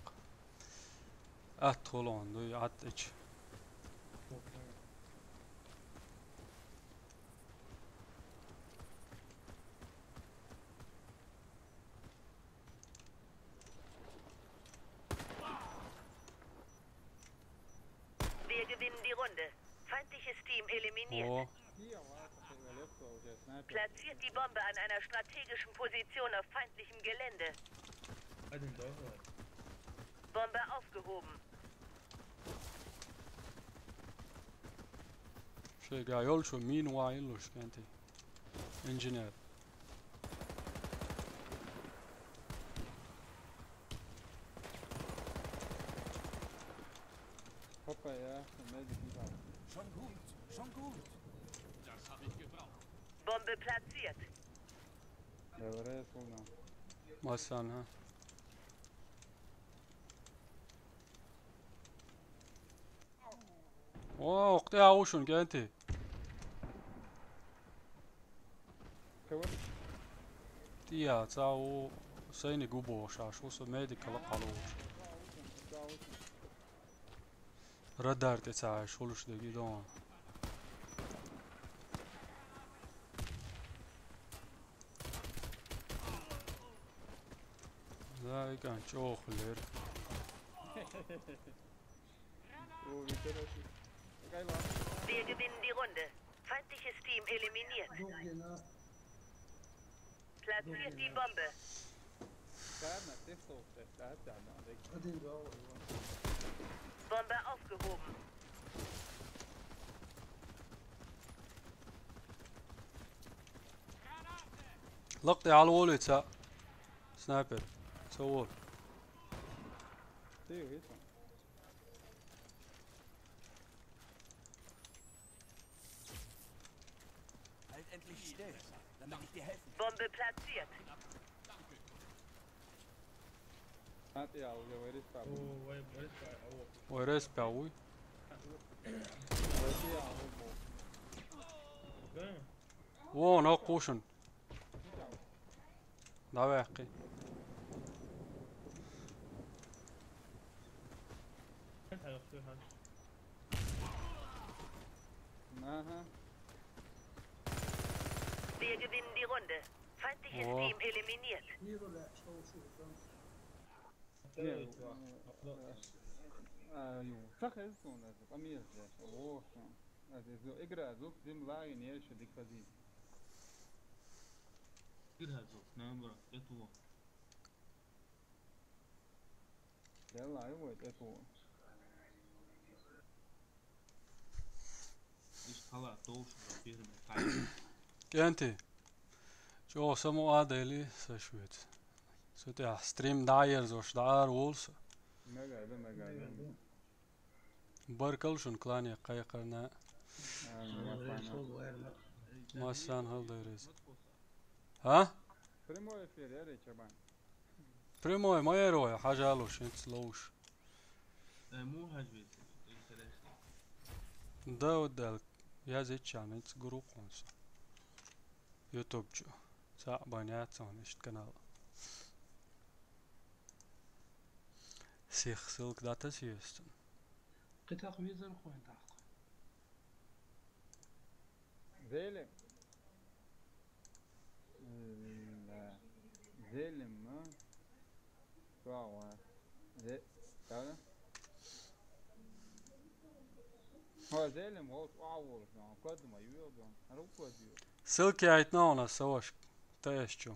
At holon, du, at ić. Wir gewinnen die Runde. Feindliches Team eliminiert. O. Platziert die Bombe an einer strategischen Position auf feindlichem Gelände. Bombe aufgehoben. Še ga jol šo minu a iluš kenti. Inžener. Hopa, ja, Medic. Schon gut, schon gut. Das habe ich gebraucht. Bombe platziert. Masan, ha. O, okte aušun kenti. Tija, ca u seni gubošaš, uso medikala kaluš. Radar te ca šuluš de gidon. Ай, кӀант, чӀогӀа хилира. О, витера ши. Гайла. Wir gewinnen die Runde. Feindliches Team eliminiert. Platziert die Bombe. Bombe aufgehoben. لقطة على الوول يتسع. سنايبر. صور. Theo, hilf mal. Halt endlich still, damit ich dir helfen kann. Bombe platziert. Hat er auch, ja, wer ist da? Oh, wer, wer ist da? Oh. Where is Paui? Wer ist hier? Oh, oh. Damn. Whoa, no cushion. Давай, ахи. Ага. Wir gewinnen die Runde. Feindliches Team eliminiert. Не, э, э, а, ё, как это у нас? Померзли. О, это игра, звук земла и нечего, диктазин. Игра, звук, наоборот, это вот. Делай, вот это вот. Иш хала, толш, первый, кайф. КӀанти. ЧӀогӀа самукъадели са шуьца. Цу тӀехь стрим дӀаерзош дӀа ара волу со. Мегар ду, мегар ду. Баркалла шуна клане кхайкхарна. Амин, амин. Массарна хала дойла иза. А? Прямой эфир, яра, Чабан? Прямой ма яра вай, хьажа луш, хӀинца ловш. Э, муха хьажа веза, интересно. Да, вот да, я зачем, хӀинца гур ву хьуна со. YouTube чу. Цхьаъ бан яц хьуна иштта канал. Сих ссылка дӀатаса йоьстун. Кхин тӀаккха везар хьуна тӀаккха. Зелим. М, да. Зелим, а? Чохь ван. Зе-, да? Хьо Зелим волчу охьа волуш, нах, код ма йоьгӀу, хӀара код йоьгӀу. Ссылка яйтина хьуна ас вашка, ТС чу.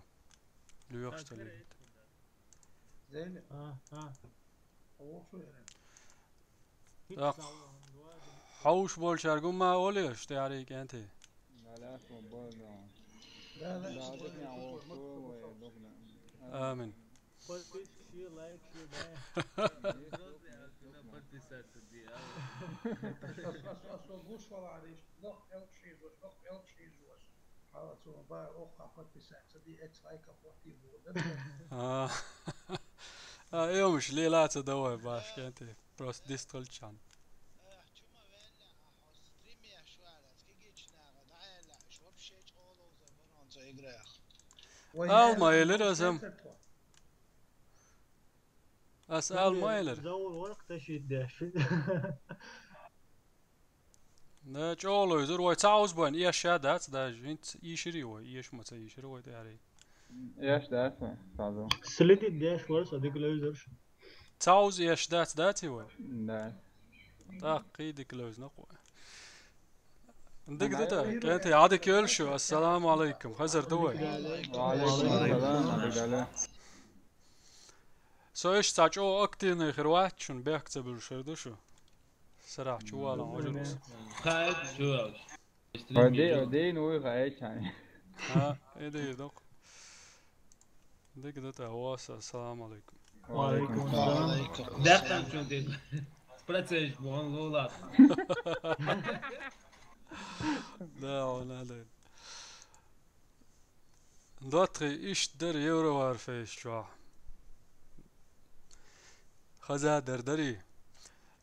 Лоьхуш ца лерина. Зелим. А, а. Хьо волчу яра. Так. Хьовш болчаьрга ма олий, тӀаьхьарий, кӀанти. Амин. Подписчик, ши лайк, ши бай. Подписаться, ди, а. Ас, ас, ас, ас гуш валариш, лох, элк ши зош, лох, элк ши зош. Хьала цо бара охьа подписаться ди, эц лайка хӀоттий бу. А. А, э, уж лела ца давай, баш, кӀанти. Просто дистхалчан. Эх, чу ма ваьлла, ахьа стрим еш вара, кигичнагӀа, нагӀа аьлла, аш вообще чӀогӀа ловзар бара хьуна цу играех. Ал ма элира ас-м. Ас ал ма элира. Зовла вара-кх ташийта деш. Да, чӀогӀа ловзар, вай ца Ӏовза бан, эш а дац даже, хӀинца ийширий вай, эш ма ца ийшира вай тӀаьхьарий. Эш дац вай, сразу. Следить деш вара со, дика ловзар шу. Ца Ӏовза эш дац, дац и вай? Да. ТӀаккха кхин дика ловза накъо. Дика ду та, кӀанти, Ӏадика йойла шу, ассаламу Ӏалайкум, хазар ду вай? Ва Ӏалайкум ассалам, Ӏадика дале. Со иштта цхьа чӀогӀа активный хир вац шуна, бехк ца буьллуш хир ду шу. Сарахь чу валан вожар ву со. Кхаьчча чу ваьлча. Оде, оде, ну, и гӀайчани. А, и дийр доккху. Дика ду тӀе, Васа, ассаламу Ӏалайкум. Ва Ӏалайкум ассалам. Даьккхина чу дина. Процесс бу хьуна лулахь. Да, хьуна а дайна. ДоттагӀий, иштта дара Евроварфейс чохь. Хаза дара дарий.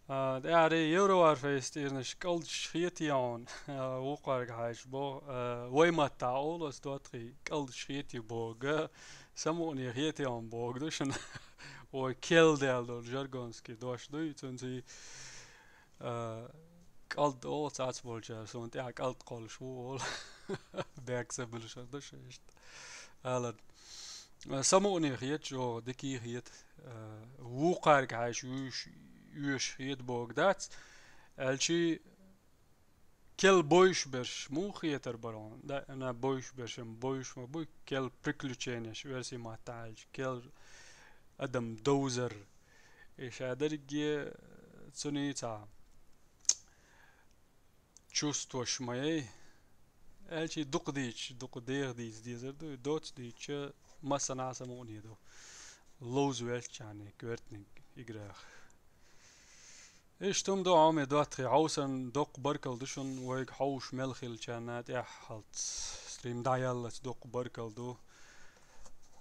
А, тӀаьхьарий Евроварфейс тӀирнаш кӀалдаш хетий хьуна? А, вукхарга хьаьжча боху, а, вай маттахь олу ас, доттагӀий, кӀалдаш хетий боху, самукъане хетий хьуна боху ду шуна. Вай кел даьлла долу жаргонский дош дуй, цуьнций А, кӀалд олу цхьацца болчара, суна тӀехь кӀалд кхоллуш ву олу. Бехк ца буьллуш хир ду шу иштта. Алан. Самукъане хета, чӀоагӀа дика хета, э, вукхаьрга хьаьша оьш-, оьшуш хета бохург дац, аьлча кел бовзаш берш муха хетар бара хьуна? Да, на бовзаш берш-м бовзаш ма бу, кел приключенеш, оьрсийн маттахь аьлча, кел адам довзар. И ша дерриге цунна цхьа чувстваш ма яй. Аьлча дукха дийцича, дукха деха дийца дезар ду, и доцца дийцича, массанхьа самукъане ду. Ловза ваьлча а, коьртаниг играх. Иштта хӀума ду, Ӏомаде доттагӀий, хьовсарна доккха баркалла ду шуна, вайга хьовсуш мел хиллачарна тӀеххьалц стрим дӀаяллалц доккха баркалла ду.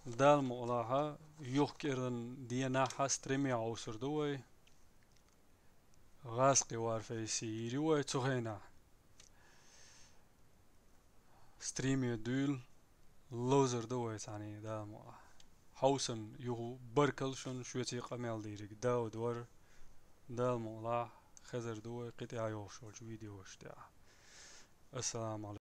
Дала мукъалахь, юха кӀиран денахь стриме хьовсур ду вай. ГӀазкхи Варфейси йийр ю вай цу хенахь. Стриме дуьйла, ловзар ду вай цхьаьний, Дала мукъалахь. Хьовсарна юха баркалла шуна, шуьца къамел дийриг Дауд вара. Дала мукъалахь, хезар ду вай кхин тӀехьа йолуш йолчу видеош тӀехь. Ассаламу Ӏалайкум.